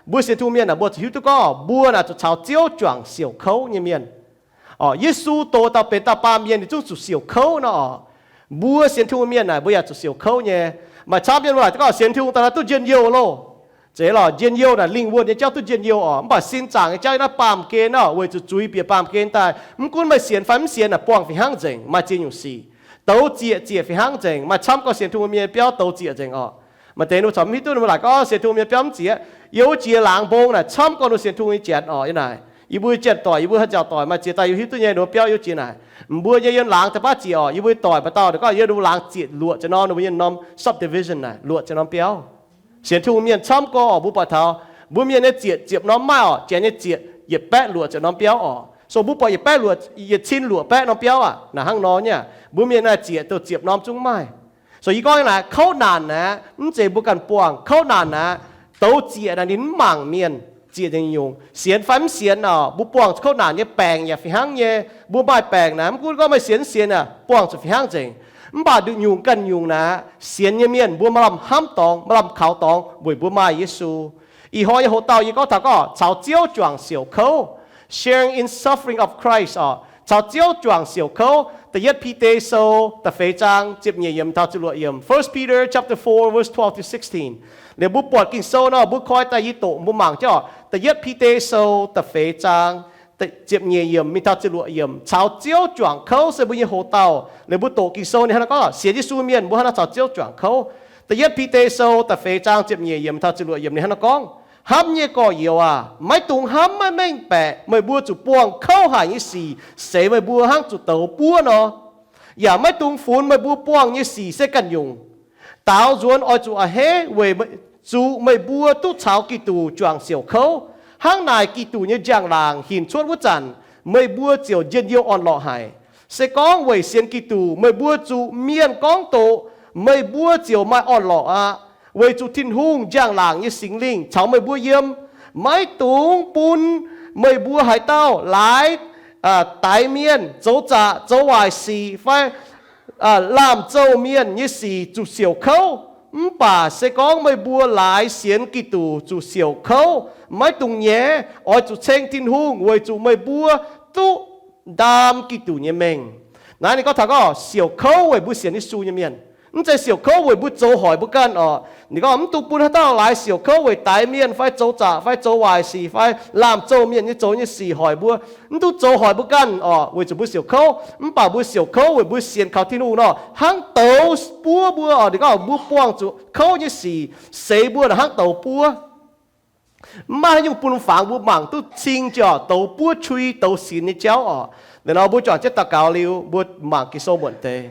Mbuo sienx Tin-Hungh mienh naaic mbuo zuqc hiuv duqv gorngv mbuo naaic zuqc caux Ziouv juangc siouc kouv nyei mienh. Orqc, Yesu doz dauh benx dauh baamh mienh, ninh zungv zuqc siouc kouv nor orqc. Mbuo sienx Tin-Hungh mienh naaic mbuo yaac zuqc siouc kouv nyei. Maaih camv mienh mbuo laaic gorngv sienx Tin-Hungh daaih naaiv duqv njien-youh loh. Zeiz lorqc, njien-youh naaic lingh wuonh nyei jauv duqv njien-youh orqc, mv baac sin zaangc nyei jauv yiem naaiv baamh gen orqc, weic zuqc zuiz bieqc baamh gen daaih. Mv gunv meih sienx fai mv sienx naaic buangh fih hnangv nzengc, maaih ziex nyungc sic. Douz zieqc, zieqc fih hnangv nzengc. Maaih camv gorngv sienx Tin-Hungh mienh biauv douz zieqc nzengc orqc. Maaih deix ninh mbuo corc mv hiuv duqv, ninh mbuo laaic gorngv sienx Tin-Hungh mienh biauv mv zieqc. Yiem wuov jiex laangz mbong naaic camv gorngv ninh sienx Tin-Hungh nyei janx orqc. Yiem naaic yie mbuo janx-doic, yie mbuo haaix nziaauc doic maaih ziex dauh yie hiuv duqv nyei, ninh mbuo biauv yiem wuov jiex naaic. Mbuo nyei yiem laangz daaih baav zieqc orqc, yie mbuo doic maaih dauh ninh gorngv yiem ninh mbuo laangz zieqc luoqc ziepc norm, ninh mbuo nyei norm subdivision naaic luoqc ziepc norm biauv. Sienx Tin-Hungh mienh camv gorngv orqc, mbuo buatc taux mbuo mienh nyei zieqc ziepc norm maiv orqc, janx nyei zieqc yietc baeqv luoqc ziepc norm biauv orqc. So mbuo buatc yietc baeqv luoqc, yietc cin luoqc baeqv norm biauv aqv. Naaic hnangv nor nyei, mbuo mienh naaiv zieqc douz ziepc norm zungv maiv. So yie gorngv naaic kouv naanc aqv, mv zeiz mbuo ganh buangh kouv naanc aqv. Douz zieqc naaic ninh mv mangc mienh zieqc nyungc-nyungc, sienx fai mv sienx orqc, mbuo buangh zuqc kouv naanc nyei baengc yaac fih hnangv nyei. Mbuo maaih baengc naaic mv gunv gorngv meih sienx mv sienx aqv, buangh zuqc fih hnangv nzengc. Mv baac nduqc nyungc ganh nyungc naaic sienx nyei mienh mbuo maaih lamh hnamv dorngx, maaih lamh kaux dorngx weic mbuo maaih Yesu. Ih hnoi nyei hoc-dauh yie gorngv taux gorngv caux Ziouv juangc siouc kouv, sharing in suffering of Christ orqc, caux Ziouv juangc siouc kouv. Da'yietv Bide Sou da'feix zaang ziepc nyeic yiemc taux ziepc luoqc yiemc. First Peter chapter four, verse twelve to sixteen. Liuz mbuo buatc Ging-Sou nor, mbuo koi daaih yie doqc mbuo mangc jienv orqc. Da'yietv Bide Sou da'feix zaang ziepc nyeic yiemc mingh taux ziepc luoqc yiemc, caux Ziouv juangc kouv se mbuo nyei hoc-dauh. Liuz mbuo doqc Ging-Sou ninh hnangv nor gorngv sienx Yesu mienh mbuo hnangv nor caux Ziouv juangc kouv. Da'yietv Bide Sou da'feix zaang ziepc nyeic yiemc taux ziepc luoqc yiemc ninh hnangv nor gorngv, Hnamv nyei gorx-youz aac, maiv dungx hnamv maiv mengh baeqc meih mbuo zuqc buangh kouv haic nyei sic seix meih mbuo hnangv zuqc douz buov nor. Yaac maiv dungx funx meih mbuo buangh nyei sic se ganh nyungc. Daaux nzuonx oix zuqc a'hneiv weic zuqc meih mbuo duqv caux Giduc juangc siouc kouv. Hnangv naaic Giduc nyei njang-laangc hinc cuotv wuov zanc, meih mbuo ziouc njien-youh orn-lorqc haic. Se gorngv weic sienx Giduc meih mbuo zuqc mienh gorngv doqc, meih mbuo ziouc maaih orn-lorqc aqv. Weic zuqc Tin-Hungh njang-laangc nyei Singx Lingh caux meih mbuo yiem. Maiv dungx bun meih mbuo haaix dauh laaix daix mienh, zoux zaqc, zoux waaic sic fai laamh zouh mienh nyei sic zuqc siouc kouv. Mv baac se gorngv meih mbuo laaix sienx Giduc zuqc siouc kouv, maiv dungx nyaiv, oix zuqc ceng Tin-Hungh weic zuqc meih mbuo duqv ndaam Giduc nyei mengh. Naaiv ninh gorngv taux gorngv siouc kouv weic mbuo sienx Yesu nyei mienh. Mv zeiz siouc kouv weic mbuo zoux hoic mbuo ganh orqc. Ninh gorngv mv dungx bun haaix dauh laaix siouc kouv weic daix mienh fai zoux zaqc fai zoux waaic sic fai laamh zouh mienh nyei zoux nyei sic hoic mbuo. Mv dungx zoux hoic mbuo ganh orqc, weic zuqc mbuo siouc kouv. Mv baac mbuo siouc kouv weic mbuo sienx kaux Tin-Hungh nor, hnangv douz buov mbuo orqc. Ninh gorngv mbuo buangh zuqc kouv nyei sic seix mbuo naaic hnangv douz buov. Mv maaih haaix nyungc bun fangx mbuo mangc duqv cing jiex orqc, douz buov qui, douz sinx nyei jauv orqc. Liuz nor mbuo juangc jienv daux gaux liuz, mbuo mangc Ging-Sou muonc deix.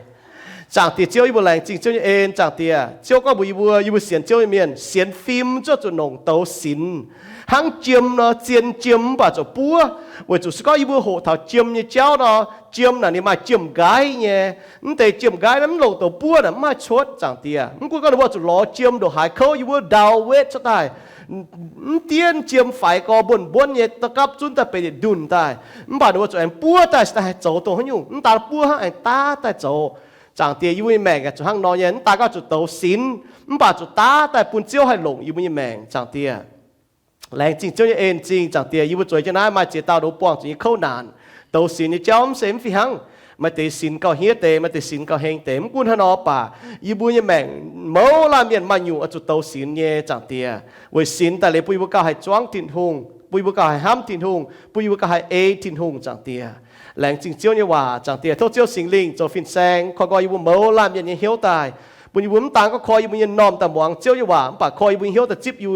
Zaangc Diex Ziouv, yie mbuo laengz zingh Ziouv nyei en. Zaangc Diex, Ziouv gorngv mbuox yie mbuo, yie mbuo sienx Ziouv nyei mienh sienx fim zuov zuqc longc douz sinx, hnangv jiem nor, zien jiem mv baac zuqc buov. Weic zuqc se gorngv yie mbuo hoqc taux jiem nyei jauv nor, jiem naaic ninh maaih jiem-nqaiv nyei. Mv deix jiem-nqaiv naaiv mv longc douz buov naaic mv maaih cuotv. Zaangc Diex, mv gunv gorngv ninh mbuo zuqc lorz jiem ndongc haaix kouv, yie mbuo ndau wetv cuotv daaih, mv dienv jiem faix gorx mbuonv-mbuonv nyei, da'gapv zunv daaih benx yietc ndunh daaih. Mv baac ninh mbuo zuqc aengx buov daaih, se daaih haih zoux dongh haaix nyungc. Mv daaih buov hnangv, aengx daav daaih zoux. Zaangc Diex, yie mbuo nyei maengc zuqc hnangv nor nyei. Mv daaih gorngv zuqc douz sinx, mv baac zuqc daav daaih bun Ziouv haih longc yie mbuo nyei maengc. Zaangc Diex, laengz zingh Ziouv nyei en-zingh. Zaangc Diex, yie mbuo zueiz jienv naaiv maaih ziex dauh nduov buangh zuqc nyei kouv naanc, douz sinx nyei jauv mv se mv fih hnangv. Maaih deix sinx gauh hniev deix, maaih deix sinx gauh heng deix. Mv gunv hnangv nor baac, yie mbuo nyei maengc mouz laanh mienh maaih nyungc oix zuqc douz sinx nyei. Zaangc Diex, weic sinx daaih liuz bun yie mbuo gauh haih zuangv Tin-Hungh, bun yie mbuo gauh haih hnamv Tin-Hungh, bun yie mbuo gauh haih ei Tin-Hungh. Zaangc Diex, laengz zingh Ziouv nyei waac. Zaangc Diex, tov Ziouv Singx Lingh zoux fin-saeng koi nqoi yie mbuo mouz laanh mienh nyei hnyouv daaih, bun yie mbuo mv daan gorngv koi yie mbuo nyei m'normh daaih muangx Ziouv nyei waac, mv baac koi yie mbuo hnyouv daaih zipv yie,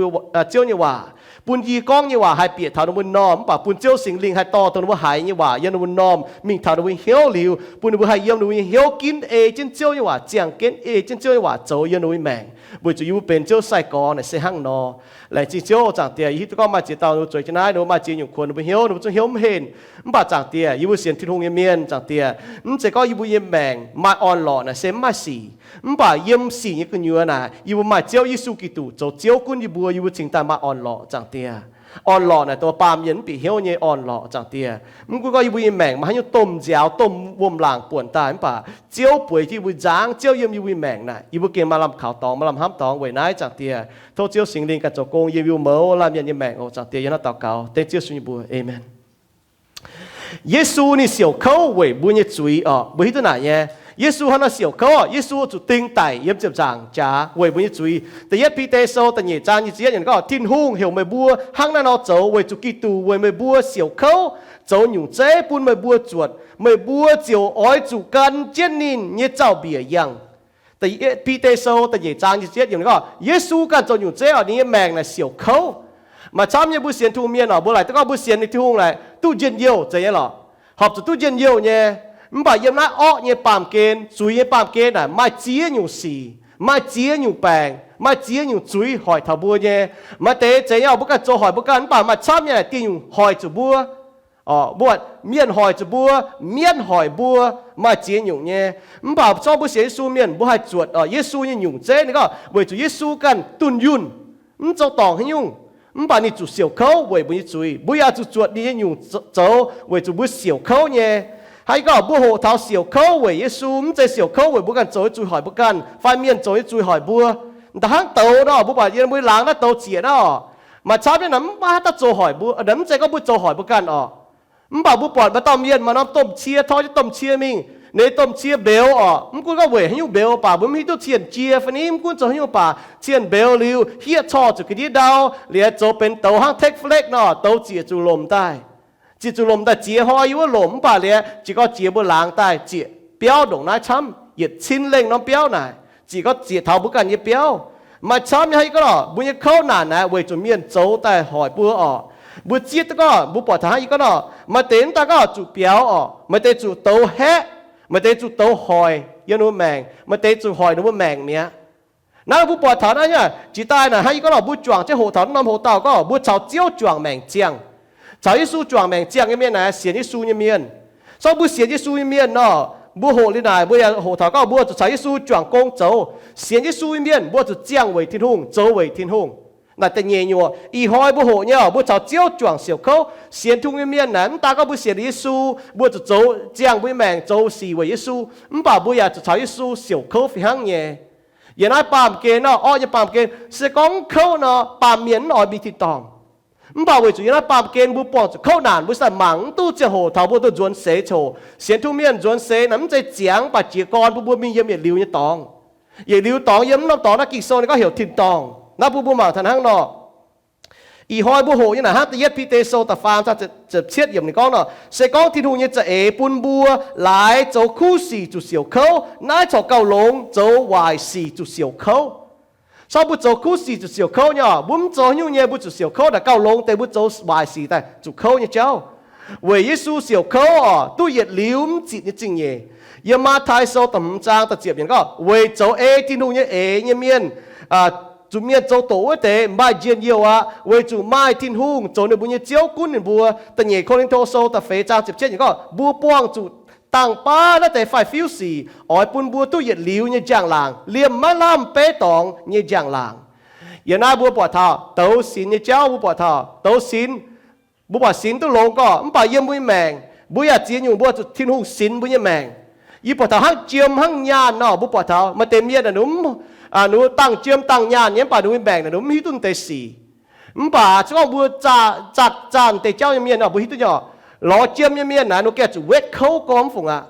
Ziouv nyei waac. Bun yie gorngv nyei waac haih bieqc taux ninh mbuo m'normh, mv baac bun Ziouv Singx Lingh haih dorh dongh ninh mbuo haiz nyei waac yiem ninh mbuo m'normh mingh taux ninh mbuo hnyouv liuz, bun ninh mbuo haih yiem ninh mbuo nyei hnyouv ginv ei jienv Ziouv nyei waac, ziangh jienv ei jienv Ziouv nyei waac zoux yiem ninh mbuo nyei maengc, weic zuqc yie mbuo benx Ziouv sai-gorx naaic se hnangv nor. Laengz zingh Ziouv. Zaangc Diex, yie hiuv duqv gorngv maaih ziex dauh ninh mbuo zueiz jienv naaiv, ninh mbuo maaih ziex nyungc kuonx ninh mbuo hnyouv, ninh mbuo zungv hnyouv mv henv. Mv baac Zaangc Diex, yie mbuo sienx Tin-Hungh nyei mienh, Zaangc Diex, mv zeiz gorngv yie mbuo nyei maengc maaih orn-lorqc naaic se mv maaih sic. Mv baac yiem sic nyei gu'nyuoz naaic, yie mbuo maaih Ziouv Yesu Giduc zoux Ziouv gunv yie mbuo, yie mbuo cingx daaih maaih orn-lorqc. Zaangc Diex, Orn-lorqc naaic dongh baamh mienh mv bieqc hnyouv nyei orn-lorqc, Zaangc Diex. Mv gunv gorngv yie mbuo nyei maengc maaih haaix nyungc domh nziaaux, domh wuom-laangc buonc daaih, mv baac Ziouv bueix jienv yie mbuo nzangv, Ziouv yiem yie mbuo nyei maengc naaic, yie mbuo gengh maaih lamh kaux dorngx, maaih lamh hnamv dorngx. Weic naaiv, Zaangc Diex, tov Ziouv Singx Lingh ganh zoux gong yiem yie mbuo mouz laanh mienh nyei maengc oc, Zaangc Diex. Yie hnamv daux gaux dengv Ziouv Yesu nyei mbuox, aamen. Yesu ninh siouc kouv weic mbuo nyei zuiz oc. Mbuo hiuv duqv naaic nyei. Yesu hnangv naaiv siouc kouv, Yesu zuqc ding daic yiem ziepc nzaangc jaax weic mbuo nyei zuiz. Da'yietv Bide Sou da'nyeic zaang nyic ziepc yietv yiemc gorngv, Tin-Hungh heuc meih mbuo hnangv naaiv nor zoux weic zuqc Giduc weic meih mbuo siouc kouv, zoux nyungc zeiv bun meih mbuo zuotc. Meih mbuo ziouc oix zuqc gan jienv ninh nyei zaux-mbiec yangh. Bide Sou da'nyeic zaang nyic ziepc yietv yiemc gorngv, Yesu ganh zoux nyungc zeiv oc, ninh nyei maengc naaic siouc kouv. Maaih camv nyei mbuo sienx Tin-Hungh mienh oc, mbuo laaic duqv gorngv mbuo sienx Tin-Hungh naaic duqv njien-youh zeiz nyei lorqc. Horpc zuqc duqv njien-youh nyei. Mv baac yiem naaiv orqv nyei baamh gen, zuiz nyei baamh gen naaic maaih ziex nyungc sic, maaih ziex nyungc baengc, maaih ziex nyungc zuiz hoic taux mbuo nyei. Maaih deix zeiz nyei oc, mbuo ganh zoux hoic mbuo ganh, mv baac maaih camv nyei naaic dieh nyungc hoic zuqc mbuo. Mbuo, mienh hoic zuqc mbuo, mienv hoic mbuo, maaih ziex nyungc nyei. Mv baac zorqv mbuo sienx Yesu mienh mbuo haih zuotc oc Yesu nyei nyungc zeiv. Ninh gorngv weic zuqc Yesu ganh dunh yunh, mv zoux dorngc haaix nyungc, mv baac ninh zuqc siouc kouv weic mbuo nyei zuiz. Mbuo yaac zuqc zuotc ninh nyei nyungc zoux weic zuqc mbuo siouc kouv nyei. Hnangv yie gorngv mbuo hoqc taux siouc kouv weic Yesu, mv zeiz siouc kouv weic mbuo ganh zoux nyei zuiz hoic mbuo ganh fai mienh zoux nyei zuiz hoic mbuo. Ndaaih hnangv douz nor, mbuo buatc yiem mbuo laangz naaiv douz ziec nor, maaih camv nyei naaic mv baac haaix dauh zoux hoic mbuo, mv zeiz gorngv mbuo zoux hoic mbuo ganh oc. Mv baac mbuo buatc maaih dauh mienh maaih norm domh cie, tov jienv domh cie mingh, ninh domh cie mbeux oc. Mv gunv gorngv weic haaix nyungc mbeux baac mbuo mv hiuv duqv cien jiex fai ni, mv gunv zoux haaix nyungc baac cien mbeux liuz, hiev corc zuqc ga'ndiev ndau, liuz zoux benx douz hnangv take flag nor, douz ziec zuqc lomc daaih. Ziec zuqc lomc daaih, ziex hnoi yiem wuov lomc, mv baac liuz jiez gorn jiex mbuo laangz daaih ziec biauv ndongc naaiv camv, yietc cin lengh norm biauv naaic, ziec gorn ziec taux mbuo ganh nyei biauv. Maaih camv nyei. Hnangv yie gorngv lorqc, mbuo nyei kouv naanc naaic weic zuqc mienh zoux daaih hoic mbuo oc. Mbuo zieqv duqv gorngv mbuo buatc taux hnangv yie gorngv nor, maaih deix mv daan gorngv zuqc biaux oc, maaih deix zuqc douz haeqv, maaih deix zuqc douz hoic yiem ninh mbuo maengc, maaih deix zuqc hoic ninh mbuo maengc mi'aqv. Naaiv mbuo buatc taux naaiv nyei, jiex daaih naaic hnangv yie gorngv lorqc, mbuo juangc jienv hoqc taux norm hoc dauh gorngv mbuo caux Ziouv juangc maengc ziangh. Caux Yesu juangc maengc ziangh nyei mienh naaic sienx Yesu nyei mienh. Sorng mbuo sienx Yesu nyei mienh nor, mbuo hoqc liuz naaic mbuo yaac hoqc taux gorngv mbuo zuqc caux Yesu juangc gong zoux. Sienx Yesu nyei mienh mbuo zuqc ziangh weic Tin-Hungh, zoux weic Tin-Hungh. Naaic da'nyeic nyuoqc. Ih hnoi mbuo hoqc nyei oc, mbuo caux Ziouv juangc siouc kouv. Sienx Tin-Hungh nyei mienh naaic mv daan gorngv mbuo sienx Yesu, mbuo zuqc zoux ziangh mbuo nyei maengc zoux sic weic Yesu, mv baac mbuo yaac zuqc caux Yesu siouc kouv fih hnangv nyei. Yiem naaiv baamh gen nor, orqv nyei baamh gen, se gorngv mv kouv nor, baamh mienh mv oix mingh tin-dorngh. Mv baac weic zuqc yiem naaiv baamh gen mbuo buangh zuqc kouv naanc, mbuo saah mangc mv duqv ziangh hoc taux mbuo duqv nzuonx seix coc. Sienx Tin-Hungh mienh nzuonx seix naaic mv zeiz ziangx, mv baac jiez gorn bun mbuo mingh yiem yietc liuz nyei dorngx. Yietc liuz dorngx yiem norm dorngx naaiv Ging-Sou ninh gorngv heuc tin-dorngh. Naaiv bun mbuo mangc taux hnangv nor. Ih hnoi mbuo hoqc nyei naaic hnangv da'yietv Bide Sou da'faam zaang ziepc cietv yiemc ninh gorngv nor, se gorngv Tin-Hungh nyei za'eix bun mbuo laaix zoux kuv sic zuqc siouc kouv, naaiv corc gauh longx zoux waaic sic zuqc siouc kouv. Sorng mbuo zoux kuv sic zuqc siouc kouv nyei oc. Mbuo mv zoux haaix nyungc nyei mbuo zuqc siouc kouv naaic gauh longx deix mbuo zoux waaic sic daaih zuqc kouv nyei jauv. Weic Yesu siouc kouv oc, duqv yietc liuz mv zitc nyei zingh nyeic. Yiem Matv^tai Sou da'hmz zaang da'ziepc yiemc gorngv, weic zoux ei Tin-Hungh nyei eix nyei mienh, zuqc mienh zoux doqc wuov deix maaih njien-youh aqv, weic zuqc maaih Tin-Hungh zoux ninh mbuo nyei Ziouv gunv ninh mbuo. Da'nyeic Ko^lin^to Sou da'feix zaang ziepc cietv yiemc gorngv, mbuo buangh zuqc dangh baav naaiv deix faix-fiuv sic oix bun mbuo duqv yietc liuz nyei njang-laangc, liemh maiv lamh beiv dorngx nyei njang-laangc. Yiem naaiv mbuo buatc taux douz sinx nyei jauv, mbuo buatc taux douz sinx. Mbuo buatc sinx duqv longx gorqv, mv baac yiem mbuo nyei maengc mbuo yaac ziex nyungc mbuo zuqc Tin-Hungh sinx mbuo nyei maengc. Yie buatc taux hnangv jiem hnangv nyaanh nor, mbuo buatc taux maaih deix mienh naaic ninh mbuo dangh jiem dangh nyaanh nyei, mv baac ninh mbuo nyei maengc naaic ninh mbuo mv hiuv duqv deix sic. Mv baac se gorngv mbuo zaah zaah deix jauv nyei mienh nor, mbuo hiuv duqv nyei oc. Lorz jiem nyei mienh naaic ninh mbuo gengh zuqc wetv kouv gorngv mv fungc aqv.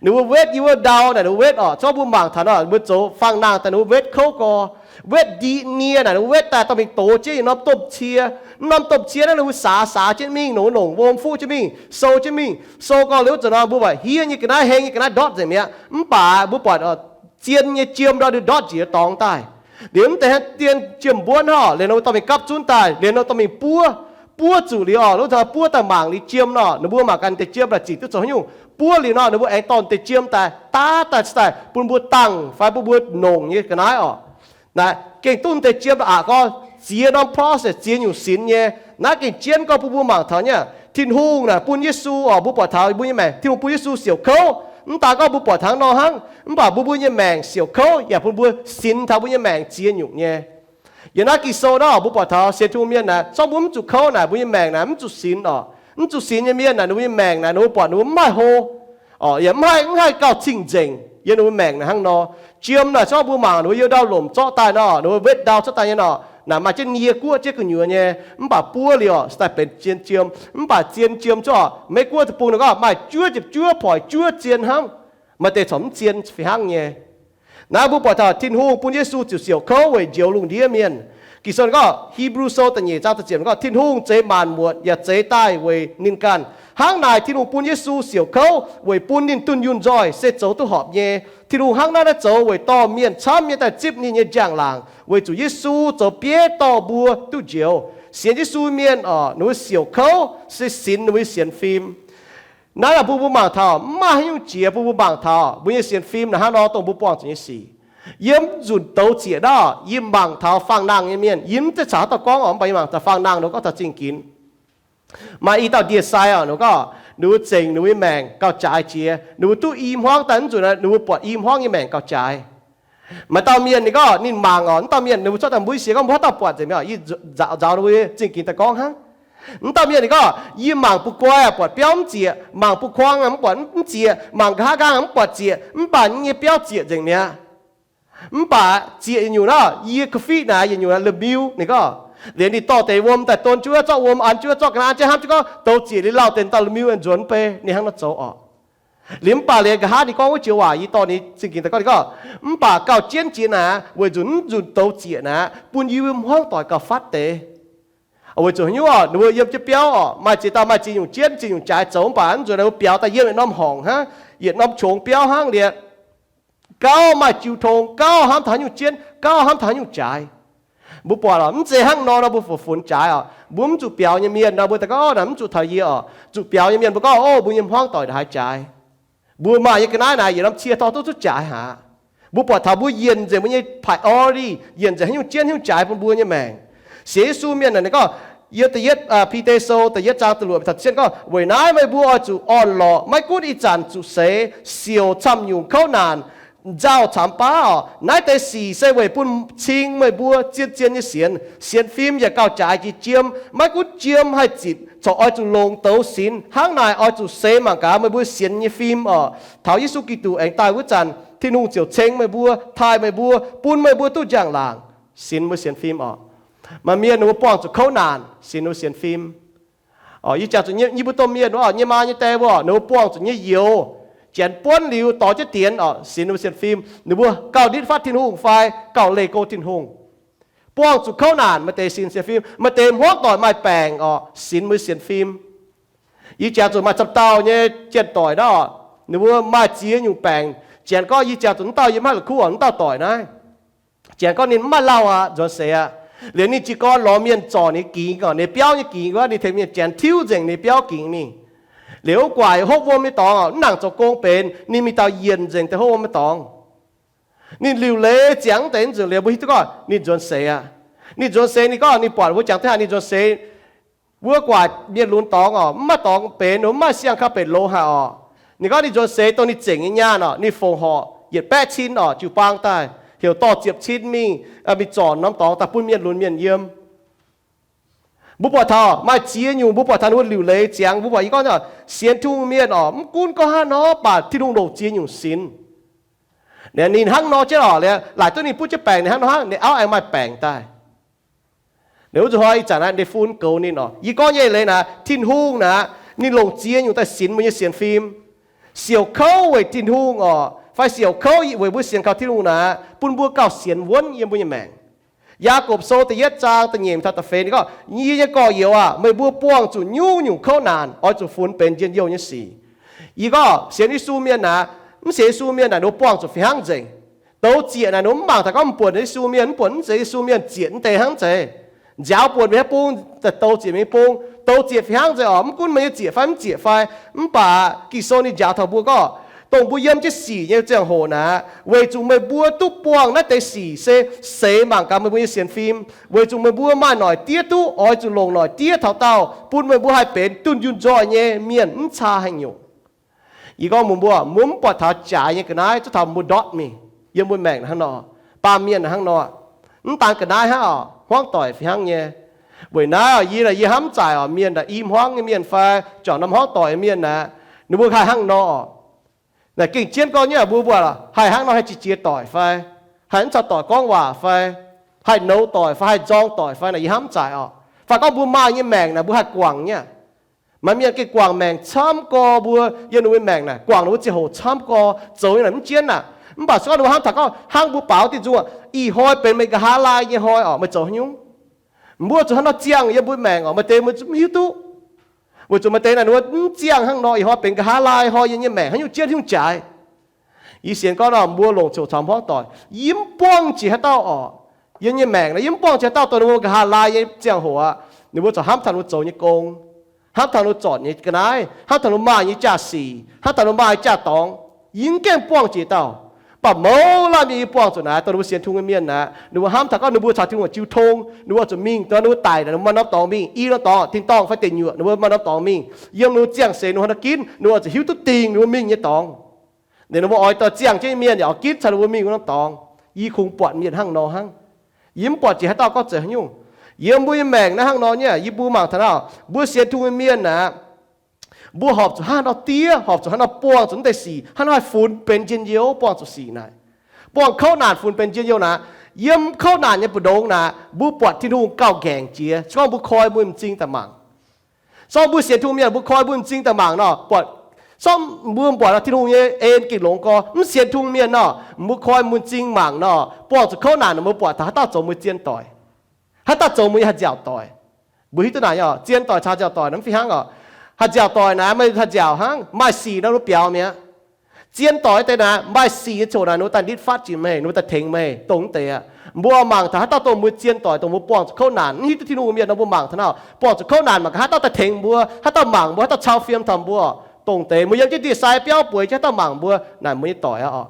Ninh mbuo wetv yiem wuov ndau naaic ninh mbuo wetv oc. Zorqv mbuo mangc taux nor, mbuo zoux fangx-nangh daaih ninh mbuo wetv kouv gorx. Wetv ndiqc nie naaic ninh mbuo wetv daaih dorh mingh dox jienv yietc norm domh cie. Mv norm domh cie naaiv ninh mbuo saax saax jienv mingh, nongx nongx wuom fuqv jienv mingh, sou jienv mingh, sou gorx liuz wuov zanc nor mbuo buatc hiev nyei ga'naaiv, heng nyei ga'naaiv ndortv nzengc mi'aqv. Mv baac mbuo buatc zien nyei jiem nor ninh ndortv njiec dorngx daaih. Liuz mv deix hnangv dien jiem-mbuonv hov, liuz nor dorh mingh gapv zunv daaih, liuz nor dorh mingh buov. Buov zuqc liuz oc, wuov zanc buov daaih mangc liuz jiem nor, ninh mbuo mangc gaax deix jiem naaic zingc duqv zoux haaix nyungc. Buov liuz nor ninh mbuo aengx dorh deix jiem daaih daav daaih, daaih bun mbuo dangh fai bun mbuo nongc nyei ga'naaiv oc. Naaic gengh duqv deix jiem aqc gorx, ziex norm process, ziex nyungc sinx nyei. Naaiv gengh jienv gorngv bun mbuo mangc taux nyei, Tin-Hungh naaic bun Yesu oc, mbuo buatc taux mbuo nyei maengc Tin-Hungh bun Yesu siouc kouv. Mv daan gorngv mbuo buatc taux nor hnangv, mv baac mbuo mbuo nyei maengc siouc kouv yaac bun mbuo sinx taux mbuo nyei maengc ziex nyungc nyei. Yiem naaiv Ging-Sou nor mbuo buatc taux sienx Tin-Hungh mienh naaic, zorqv mbuo mv zuqc kouv naaic, mbuo nyei maengc naaic mv zuqc sinx orqc. Mv zuqc sinx nyei mienh naaic, ninh mbuo nyei maengc naaic, ninh mbuo buatc ninh mbuo mv haih hlo, yaac mv haih, mv haih gauh cing-nzengc yiem ninh mbuo maengc naaic hnangv nor. Jiem naaic zorqv mbuo mangc, ninh mbuo you ndau lomc zorqv daaih nor, ninh mbuo wetv ndau zorqv daaih nyei nor, naaic maaih jienv nie guoqv jienv gu'nyuoz nyei, mv baac buov liuz orqc, se daaih benx zien jiem. Mv baac zien jiem zorqv Meiv Guoqv deic-bung naaic gorngv maaih juov ziepc juov poic juov zien hnangv, maaih deix corc mv zien fih hnangv nyei. Naaiv mbuo buatc taux Tin-Hungh bun Yesu ziouc siouc kouv weic njoux lungh ndiev mienh. Ging-Sou gorngv, Hipv^lu Sou da'nyeic zaang da'ziepc gorngv, Tin-Hungh zeix maanc muotc yaac zeix daaih weic ninh ganh. Hnangv naaic Tin-Hungh bun Yesu siouc kouv weic bun ninh dunh yunh nzoih se zoux duqv horpc nyei. Tin-Hungh hnangv naaiv naaiv zoux weic dorh mienh camv nyei daaih zipv ninh nyei njang-laangc, weic zuqc Yesu zoux bieiv dorh mbuo duqv njoux. Sienx Yesu mienh orqc, ninh mbuo siouc kouv se sinx ninh mbuo nyei sienx fim. Naaiv naaic bun mbuo mangc taux mv maaih haaix nyungc jiex bun mbuo mangc taux mbuo nyei sienx fim naaic hnangv nor dongh mbuo buangh zuqc nyei sic. Yiem nzunc douz zieqc naaiv, yie mangc taux faang nangh nyei mienh, yie mv zeiz caux haaix dauh gorngv orqc, mv baac yie mangc taux faang nangh ninh mbuo gorngv taux zingh ginx. Maaih i dauh ndie-sai orqc, ninh mbuo gorngv ninh mbuo zengc ninh mbuo nyei maengc gauh jaaix jiex, ninh mbuo duqv i hmuangv daaih, mv nzunc naaiv ninh mbuo buatc i hmuangv nyei maengc gauh jaaix. Maaih dauh mienh ninh gorngv ninh mangc orqc, mv dauh mienh ninh mbuo cuotv daaih mbuo i sienx gorngv mbuo haaix dauh buatc nzengc mi'aqv, yie nzaaux ninh mbuo zingh ginx daaih gorngv hnangv. Mv dauh mienh ninh gorngv, yie mangc butv-goiv buatc biauv mv zieqc, mangc butv-kuang mv buatc mv zieqc, mangc nqa'haav nqaang mv buatc zieqc, mv baac yie nyei biauv zieqc nzengc mi'aqv. Mv baac zieqc yietc nyungc naaiv, yie coffee naaic yietc nyungc naaiv la'miu ninh gorngv. Liuz ninh dorh deix wuom daaih don jienv wuov, zorqv wuom an jienv wuov, zorqv ga'naaiv jienv hnamv jienv gorngv douz zieqc liuz lauh deix daaih la'miu nzuonx mv bei, ninh hnangv naaiv zoux orqc. Liuz mv baac liuz nqa'haav ninh gorngv wuov joux waac, yie dorh ninh zingh ginx daaih gorngv, ninh gorngv, mv baac gauh jienv jiex naaic, weic zuqc mv nzunc douz zieqc naaic bun yie mbuo hmuangv doic gauh fatv deix. Weic zuqc haaix nyungc orqc, ninh mbuo yiem jienv biauv orqc, maaih ziex dauh maaih ziex nyungc jienv ziex nyungc jaaix zoux, mv baac mv nzunc ninh mbuo biaux daaih yiem yietc norm horngc hnangv, yietc norm qongx biauv hnangv liuz, gauh maaih jiu tong, gauh hnamv taux haaix nyungc jienv, gauh hnamv taux haaix nyungc jaaix. Mbuo buatc orqc, mv zeiz hnangv nor nor mbuo funx funx jaaix orqc. Mbuo mv zuqc biaux nyei mienh nor mbuo daaih gorngv, naaic mv zuqc taux yie orqc. Zuqc biaux nyei mienh mbuo gorngv, o, mbuo nyei hmuangv doic ndongc haaix jaaix. Mbuo maaih nyei ga'naaiv naaic yietc norm cie torh duqv duqv jaaix haic. Mbuo buatc taux mbuo yienc nzengc mbuo nyei priority, yienc nzengc haaix nyungc jienv haaix nyungc jaaix bun mbuo nyei maengc. Sienx Yesu mienh naaic ninh gorngv, yiem da'yietv, Bide Sou da'yietv zaang da'luoqc taux cietv gorngv, weic naaiv meih mbuo oix zuqc orn-lorqc, maiv gunv ih zanc zuqc seix, siouc camv-nyungc kouv naanc, nzauh camv baav orqc. Naaiv deix sic se weic bun cing meih mbuo zien-zien nyei sienx. Sienx fim yaac gauh jaaix jiex jiem. Maiv gunv jiem haih zitc, corc oix zuqc longc douz sinx. Hnangv naaic oix zuqc seix mangc gaax meih mbuo sienx nyei fim orqc. Taux Yesu Giduc aengx daaih wuov zanc, Tin-Hungh ziouc ceng meih mbuo, taaih meih mbuo, bun meih mbuo duqv njang-laangc, sinx mbuo sienx fim orqc. Maaih mienh ninh mbuo buangh zuqc kouv naanc sinx ninh mbuo sienx fim. Yie jangx zuqc nyei mbuo domh mienh orqc, nyei maa nyei die mbuo orqc, ninh mbuo buangh zuqc nyei youz, janx buonv liuz dorh jienv dienx orqc, sinx ninh mbuo sienx fim. Ninh mbuo gauh nitv fatv Tin-Hungh fai gauh leih go Tin-Hungh. Buangh zuqc kouv naanc maaih deix sinx sienx fim, maaih deix hmuangv doic maaih baengc orqc, sinx mbuo sienx fim. Yie jangx zuqc maaih camv dauh nyei janx-doic naaiv orqc, ninh mbuo maaih ziex nyungc baengc. Janx gorngv, yie jangx zuqc mv dauh yie mv haih la'kuqv orqc, mv dauh doic naaiv. Janx gorngv ninh mv maaih lauh aqv, nzuonx seix aqv. Liuz ninh jiez gorn lorz mienh zorc ninh gingx orqc, ninh biauv nyei gingx wuov, ninh tengx mienh janx tiuv nzengc ninh biauv gingx mingh. Liuz wuov guaaic hopv wuom nyei dorngx orqc, mv nangc zoux gong benx, ninh mingh daaih yienc nzengc deix hopv wuom nyei dorngx. Ninh liuc leiz ziangx deix nzunc liuz mbuo hiuv duqv gorngv ninh nzuonx seix aqv. Ninh nzuonx seix ninh gorngv ninh buatc mbuo jangx duqv haic ninh nzuonx seix. Wuov guaaic mienh lunx dorngx orqc, mv maaih dorngx benx, mv maaih siang-kaux-benx loz haic orqc. Ninh gorngv ninh nzuonx seix dongh ninh zengc nyei nyaanh orqc, ninh fongc horc yietc baeqv cin orqc, jiu-baang daaih heuc dorh ziepc cin mingh, mingh zorc norm dorngx daaih bun mienh lunx mienh yiem. Mbuo buatc taux maaih ziex nyungc, mbuo buatc taux ninh mbuo liuc leiz ziangx. Mbuo buatc yie gorngv sienx Tin-Hungh mienh orqc, mv gunv gorngv hnangv nor, mv baac Tin-Hungh longc ziex nyungc sinx. Ninh hnangv nor jienv orqc, laaic duqv ninh butv jienv baengc, ninh hnangv nor hnangv, ninh auv aengx maaih baengc daaih. Liuz wuov zuqc hnoi ih zanc naaiv ninh fun goux ninh orqc. Yie gorngv nyei leiz naaic, Tin-Hungh naaic, ninh longc ziex nyungc daaih sinx mbuo nyei sienx fim. Siouc kouv weic Tin-Hungh orqc, fai siouc kouv weic mbuo sienx kaux Tin-Hungh naaic, bun mbuo gauh sienx wuonv yiem mbuo nyei maengc. Yaagorpc Sou da'yietv zaang da'nyeic taux da'feix ninh gorngv, Yie nyei gorx-youz aah, meih mbuo buangh zuqc nyungc-nyungc kouv naanc oix zuqc funx benx njien-youh nyei sic. Yie gorngv sienx Yesu mienh naaic, mv sienx Yesu mienh naaic ninh mbuo buangh zuqc fih hnangv nzengc. Douz zieqc naaic ninh mbuo mv mangc taux gorngv mv buonc Yesu mienh, mv buonc mv zeiz Yesu mienh zieqc mv deix hnangv zeiz. Nziaaux buonc mingh haaix bung, douz zieqc mingh bung, douz zieqc fih hnangv nzengc orqc, mv gunv meih nyei zieqc fai mv zieqc fai. Mv baac Ging-Sou ninh njaaux taux mbuo gorngv, dongh mbuo yiem jienv sic nyei ziangh hoc naaic, weic zuqc meih mbuo duqv buangh naaiv deix sic se seix mangc gaax meih mbuo nyei sienx fim, weic zuqc meih mbuo maaih noic diev duqv, oix zuqc longc noic diev taux daauh bun meih mbuo haih benx dunh yunh nzoih nyei mienh mv caa haaix nyungc. Yie gorngv mbuox mbuo, mbuo mv buatc taux jaaix nyei ga'naaiv zuqc taux mbuo ndortv mingh. Yiem mbuo maengc hnangv nor, baamh mienh hnangv nor, mv daan ga'naaiv hnangv orqc. Hmuangv doic fih hnangv nyei. Weic naaiv yie, yie hnamv mv zaaic oc, mienh daaih i hmuangv nyei mienh fai juangc norm hmuangv doic mienh aeqv, ninh mbuo haih hnangv nor oc. Naaic gengh jienv gorngv nyei, mbuo, mbuo haih hnangv nor haih jiex jiex doic fai, haih mv caux doic gorngv waac fai, haih nouz doic fai, haih nzorng doic fai, naaic yie hnamv mv zaaic oc. Fai gorngv mbuo maaih nyei maengc naaic mbuo haih guangc nyei. Maaih mienh gengh guangc maengc camv gorx mbuo yiem ninh mbuo maengc naaic, guangc ninh mbuo ziangh hoc camv gorx, zoux nyei naaic mv jienv aqv. Mv baac se gorngv ninh mbuo hnamv taux gorngv hnangv mbuo baaux diuh nzung, ih hnoi benx meih nqa'haav laai nyei hnoi oc, meih zoux haaix nyungc? Mbuo zuqc hnangv nor ziangh yiem mbuo maengc oc, maaih deix mbuo mv hiuv duqv. Weic zuqc maaih deix naaic ninh mbuo mv ziangh hnangv nor, ih hnoi benx nqa'haav laai hnoi yiem nyei maengc haaix nyungc jienv haaix nyungc jaaix. Yie sienx gorngv nor, mbuo longc ziouc caux hmuangv doic, yie mv buangh jiex haaix dauh oc. Yiem nyei maengc naaic yie mv buangh jiex haaix dauh dongh ninh mbuo nqa'haav laai nyei ziangh hoc aqv, ninh mbuo corc hnamv taux ninh mbuo zoux nyei gong, hnamv taux ninh mbuo zornc nyei ga'naaiv, hnamv taux ninh mbuo maaih nyei jaa-sic, hnamv taux ninh mbuo maaih nyei jaa-dorngx. Yie mv gaengh buangh jiex dauh. Mv baac mouz laanh mienh yie buangh zuqc naaic, dongh ninh mbuo sienx Tin-Hungh nyei mienh naaic, ninh mbuo hnamv taux gorngv ninh mbuo caux Tin-Hungh jiu tong, ninh mbuo oix zuqc mingh dongh ninh mbuo daic naaic, ninh mbuo maaih norm dorngx mingh, i norm dorngx, tin-dorngh fai deic nyuoqc, ninh mbuo maaih norm dorngx mingh. Yiem ninh mbuo ziangh seix ninh mbuo hnangv nor ginv, ninh mbuo oix zuqc hiuv duqv dingh ninh mbuo mingh nyei dorngx. Ninh mbuo oix dorh ziangh jienv nyei mienh yaac oix ginv caux ninh mbuo mingh wuov norm dorngx. Yie kungx buatc mienh hnangv nor hnangv. Yie mv buatc jiex haaix dauh gorngv zeiz haaix nyungc. Yiem mbuo nyei maengc naaiv hnangv nor nyei, yie mbuo mangc taux naaic, mbuo sienx Tin-Hungh nyei mienh naaic, mbuo horpc zuqc hnangv nor diev, horpc zuqc hnangv nor buangh zuqc naaiv deix sic, hnangv nor haih funx benx njien-youh buangh zuqc sic naaic. Buangh kouv naanc funx benx njien-youh naaic. Yiem kouv naanc nyei mbu'ndongx naaic, mbuo buatc Tin-Hungh gauh nqaengc jiex, se gorngv mbuo koi mbuo m'zing daaih mangc. Se gorngv mbuo sienx Tin-Hungh mienh, mbuo koi mbuo m'zing daaih mangc nor, buatc, se gorngv mbuo buatc Tin-Hungh nyei en gengh longx gorx. Mv sienx Tin-Hungh mienh nor, mbuo koi mbuo m'zing mangc nor, buangh zuqc kouv naanc nor, mbuo buatc taux haaix dauh zoux mbuo zien doic, haaix dauh zoux mbuo nyei haih nziaauc doic. Mbuo hiuv duqv naaic oc, zien doic caux nziaauc doic naaic mv fih hnangv oc. Haih nziaauc doic naaic, meih haih nziaauc hnangv, maaih sic nor ninh mbuo biaux mi'aqv. Zien doic deix naaic, maaih sic nyei ziouc naaic ninh mbuo daaih nitv fatv jiex meih, ninh mbuo daaih tengx meih dongh mv deix aqv. Mbuo mangc taux haaix dauh dongh mbuo zien doic, dongh mbuo buangh zuqc kouv naanc, mv hiuv duqv Tin-Hungh mienh nor, mbuo mangc taux naaic, buangh zuqc kouv naanc mangc gaax haaix dauh daaih tengx mbuo, haaix dauh mangc mbuo, haaix dauh cau fiem taux mbuo, dongh deix mbuo yiem jienv dieh sai biauv bueix jienv haaix dauh mangc mbuo, naaic mbuo nyei doic aqv oc.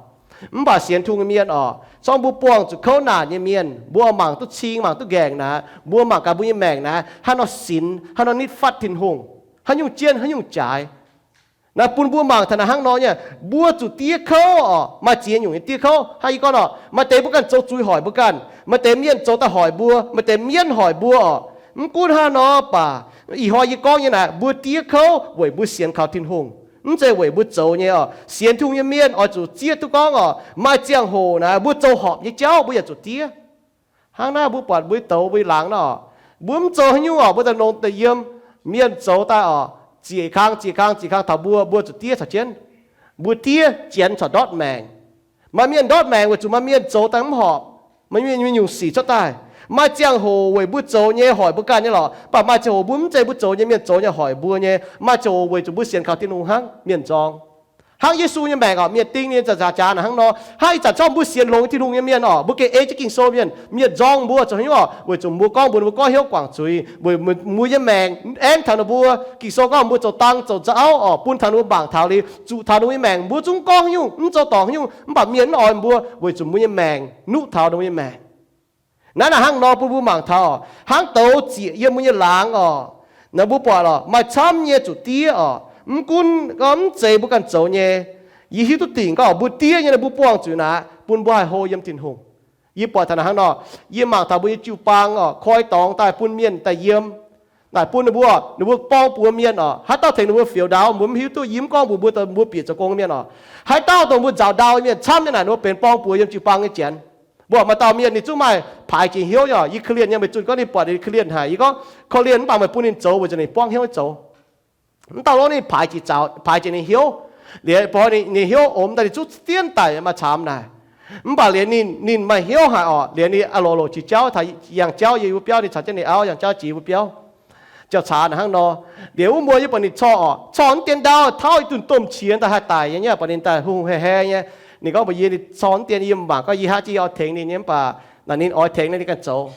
Mv baac sienx Tin-Hungh nyei mienh oc, se gorngv mbuo buangh zuqc kouv naanc nyei mienh, mbuo mangc duqv cing, mangc duqv nqaengc naaic, mbuo mangc gaax mbuo nyei maengc naaic, haaix nor sinx, haaix nor nitv fatv Tin-Hungh, haaix nyungc jienv, haaix nyungc jaaix. Naaiv bun mbuo mangc taux naaic hnangv nor nyei, mbuo zuqc diev kouv oc, maaih ziex nyungc nyei diev kouv. Hnangv yie gorngv oc, maaih deix mbuo ganh zoux zuiz hoic mbuo ganh, maaih deix mienh zoux daaih hoic mbuo, maaih deix mienv hoic mbuo oc. Mv gunv hnangv nor baac, ih hnoi yie gorngv nyei naaic, mbuo diev kouv weic mbuo sienx kaux Tin-Hungh, mv zeiz weic mbuo zoux nyei oc. Sienx Tin-Hungh nyei mienh oix zuqc zieqv duqv gorngv oc, maaih ziangh hoc naaic mbuo zoux horpc nyei jauv mbuo yaac zuqc diev. Hnangv naaiv mbuo buatc mbuo douz mbuo laangz nor, mbuo mv zoux haaix nyungc oc, mbuo daaih longx deix yiem, mienh zoux daaih oc, zieqc kang zieqc kang zieqc kang taux mbuo, mbuo zuqc diev caux jienv. Mbuo diev janx corc ndortv maengc. Maaih mienh ndortv maengc weic zuqc maaih mienh zoux daaih mv horpc, maaih mienh nyei nyungc sic cuotv daaih. Maaih ziangh hoc weic mbuo zoux nyei hoic mbuo ganh nyei lorqc, mv baac maaih ziangh hoc mbuo mv zeiz mbuo zoux nyei, mienh zoux nyei hoic mbuo nyei. Maaih ziangh hoc weic zuqc mbuo sienx kaux Tin-Hungh hnangv, mienh nzorng. Hnangv Yesu nyei maengc oc, mienh ding ninh zaqc jaax naaic hnangv nor. Hnangv ih zanc zorqv mbuo sienx longx Tin-Hungh nyei mienh oc, mbuo gengh ei jienv Ging-Sou mienh, mienh nzorng mbuo zoux haaix nyungc oc, weic zuqc mbuo gorngv mbuo, mbuo gorngv hnyouv guangc zuiz, weic mbuo nyei maengc aengv taux ninh mbuo. Ging-Sou gorngv mbuo zoux dang zoux nzauv oc, bun taux ninh mbuo mangc taux liuz, zuqc taux ninh mbuo nyei maengc, mbuo zungv gorngv haaix nyungc, mv zoux dorngc haaix nyungc, mv baac mienh mv oix mbuo, weic zuqc mbuo nyei maengc nuqv taux ninh mbuo nyei maengc. Naaiv naaic hnangv nor bun mbuo mangc taux, hnangv douz zieqc yiem mbuo nyei laangz oc. Naaiv mbuo buatc oc, maaih camv nyei zuqc diev oc. Mv gunv gorngv mv zeiz mbuo ganh zoux nyei. Yie hiuv duqv dingc gorngv mbuo diev nyei naaiv mbuo buangh zuqc naaic, bun mbuo haih hlo yiem Tin-Hungh. Yie buatc taux naaic hnangv nor, yie mangc taux mbuo nyei jiu-baang oc, koi dorngx daaih bun mienh daaih yiem. Naaic bun ninh mbuo, ninh mbuo borng buoz mienh oc. Haaix dauh tengx ninh mbuo fioux ndau, mbuo mv hiuv duqv, yie mv gorngv mbuox mbuo, mbuo bieqc zoux gong mienh oc. Haaix dauh dongh mbuo nzaaux ndau nyei mienh camv nyei naaic, ninh mbuo benx borng buoz yiem jiu-baang nyei janx. Mbuo maaih dauh mienh ninh zungv maaih paaix jiex hnyouv nyei oc. Yie korv-lienh nyei, meih zunh gorngv ninh buatc ninh korv-lienh haic. Yie gorngv korv-lienh mv baac meih bun ninh zoux weic zuqc ninh borngv hnyouv zoux. Mv dauh lorqc ninh paaix jiex zaux, paaix jiex ninh hnyouv. Liuz bun ninh, ninh hnyouv omx daaih ninh zungv dienv daic maaih camv naaic. Mv baac liuz ninh, ninh maaih hnyouv haic oc. Liuz ninh a'loc loc jiex jauv taux yangh jauv yiem mbuo biauv, ninh caux jienv ninh auv yangh jauv jiex mbuo biauv. Jauv-caax naaic hnangv nor. Liuz wuov mbuo yie buatc ninh corc oc, corc mv dien ndau tauv i dunh domh qiex daaih haih daic nyei, buatc ninh daaih hungh hei hei nyei. Ninh gorngv mbuox yie, ninh corc mv dien, yie mangc gorngv yie haav jienv yie oix tengx ninh nyei, mv baac naaic ninh oix tengx ninh ganh zoux.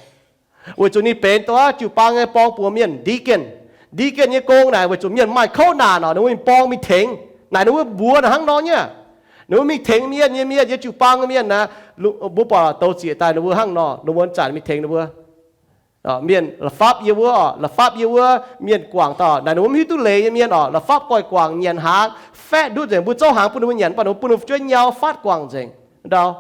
Weic zuqc ninh benx dongh jiu-baang nyei borng buoz mienh, deacon. Deacon nyei gong naaic weic zuqc mienh maaih kouv naanc oc, ninh mbuo mingh borng mingh tengx. Naaic ninh mbuo mbuox naaic hnangv nor nyei. Ninh mbuo mingh tengx mienh nyei, mienh yiem jiu-baang nyei mienh naaic, mbuo buatc douz zieqc daaih ninh mbuo hnangv nor, ninh mbuo zanc mingh tengx ninh mbuo. Mienh la'fapv yie wuov oc, la'fapv yie wuov mienh guangc daaih naaic ninh mbuo mv hiuv duqv leiz nyei mienh oc, la'fapv goiv guangc nyanc hnaangx, faeqv ndutv nzengc, mbuo zouv hnaangx bun ninh mbuo nyanc, baac ninh mbuo bun ninh mbuo fu'jueiv nyau fatv guangc nzengc. Ndau,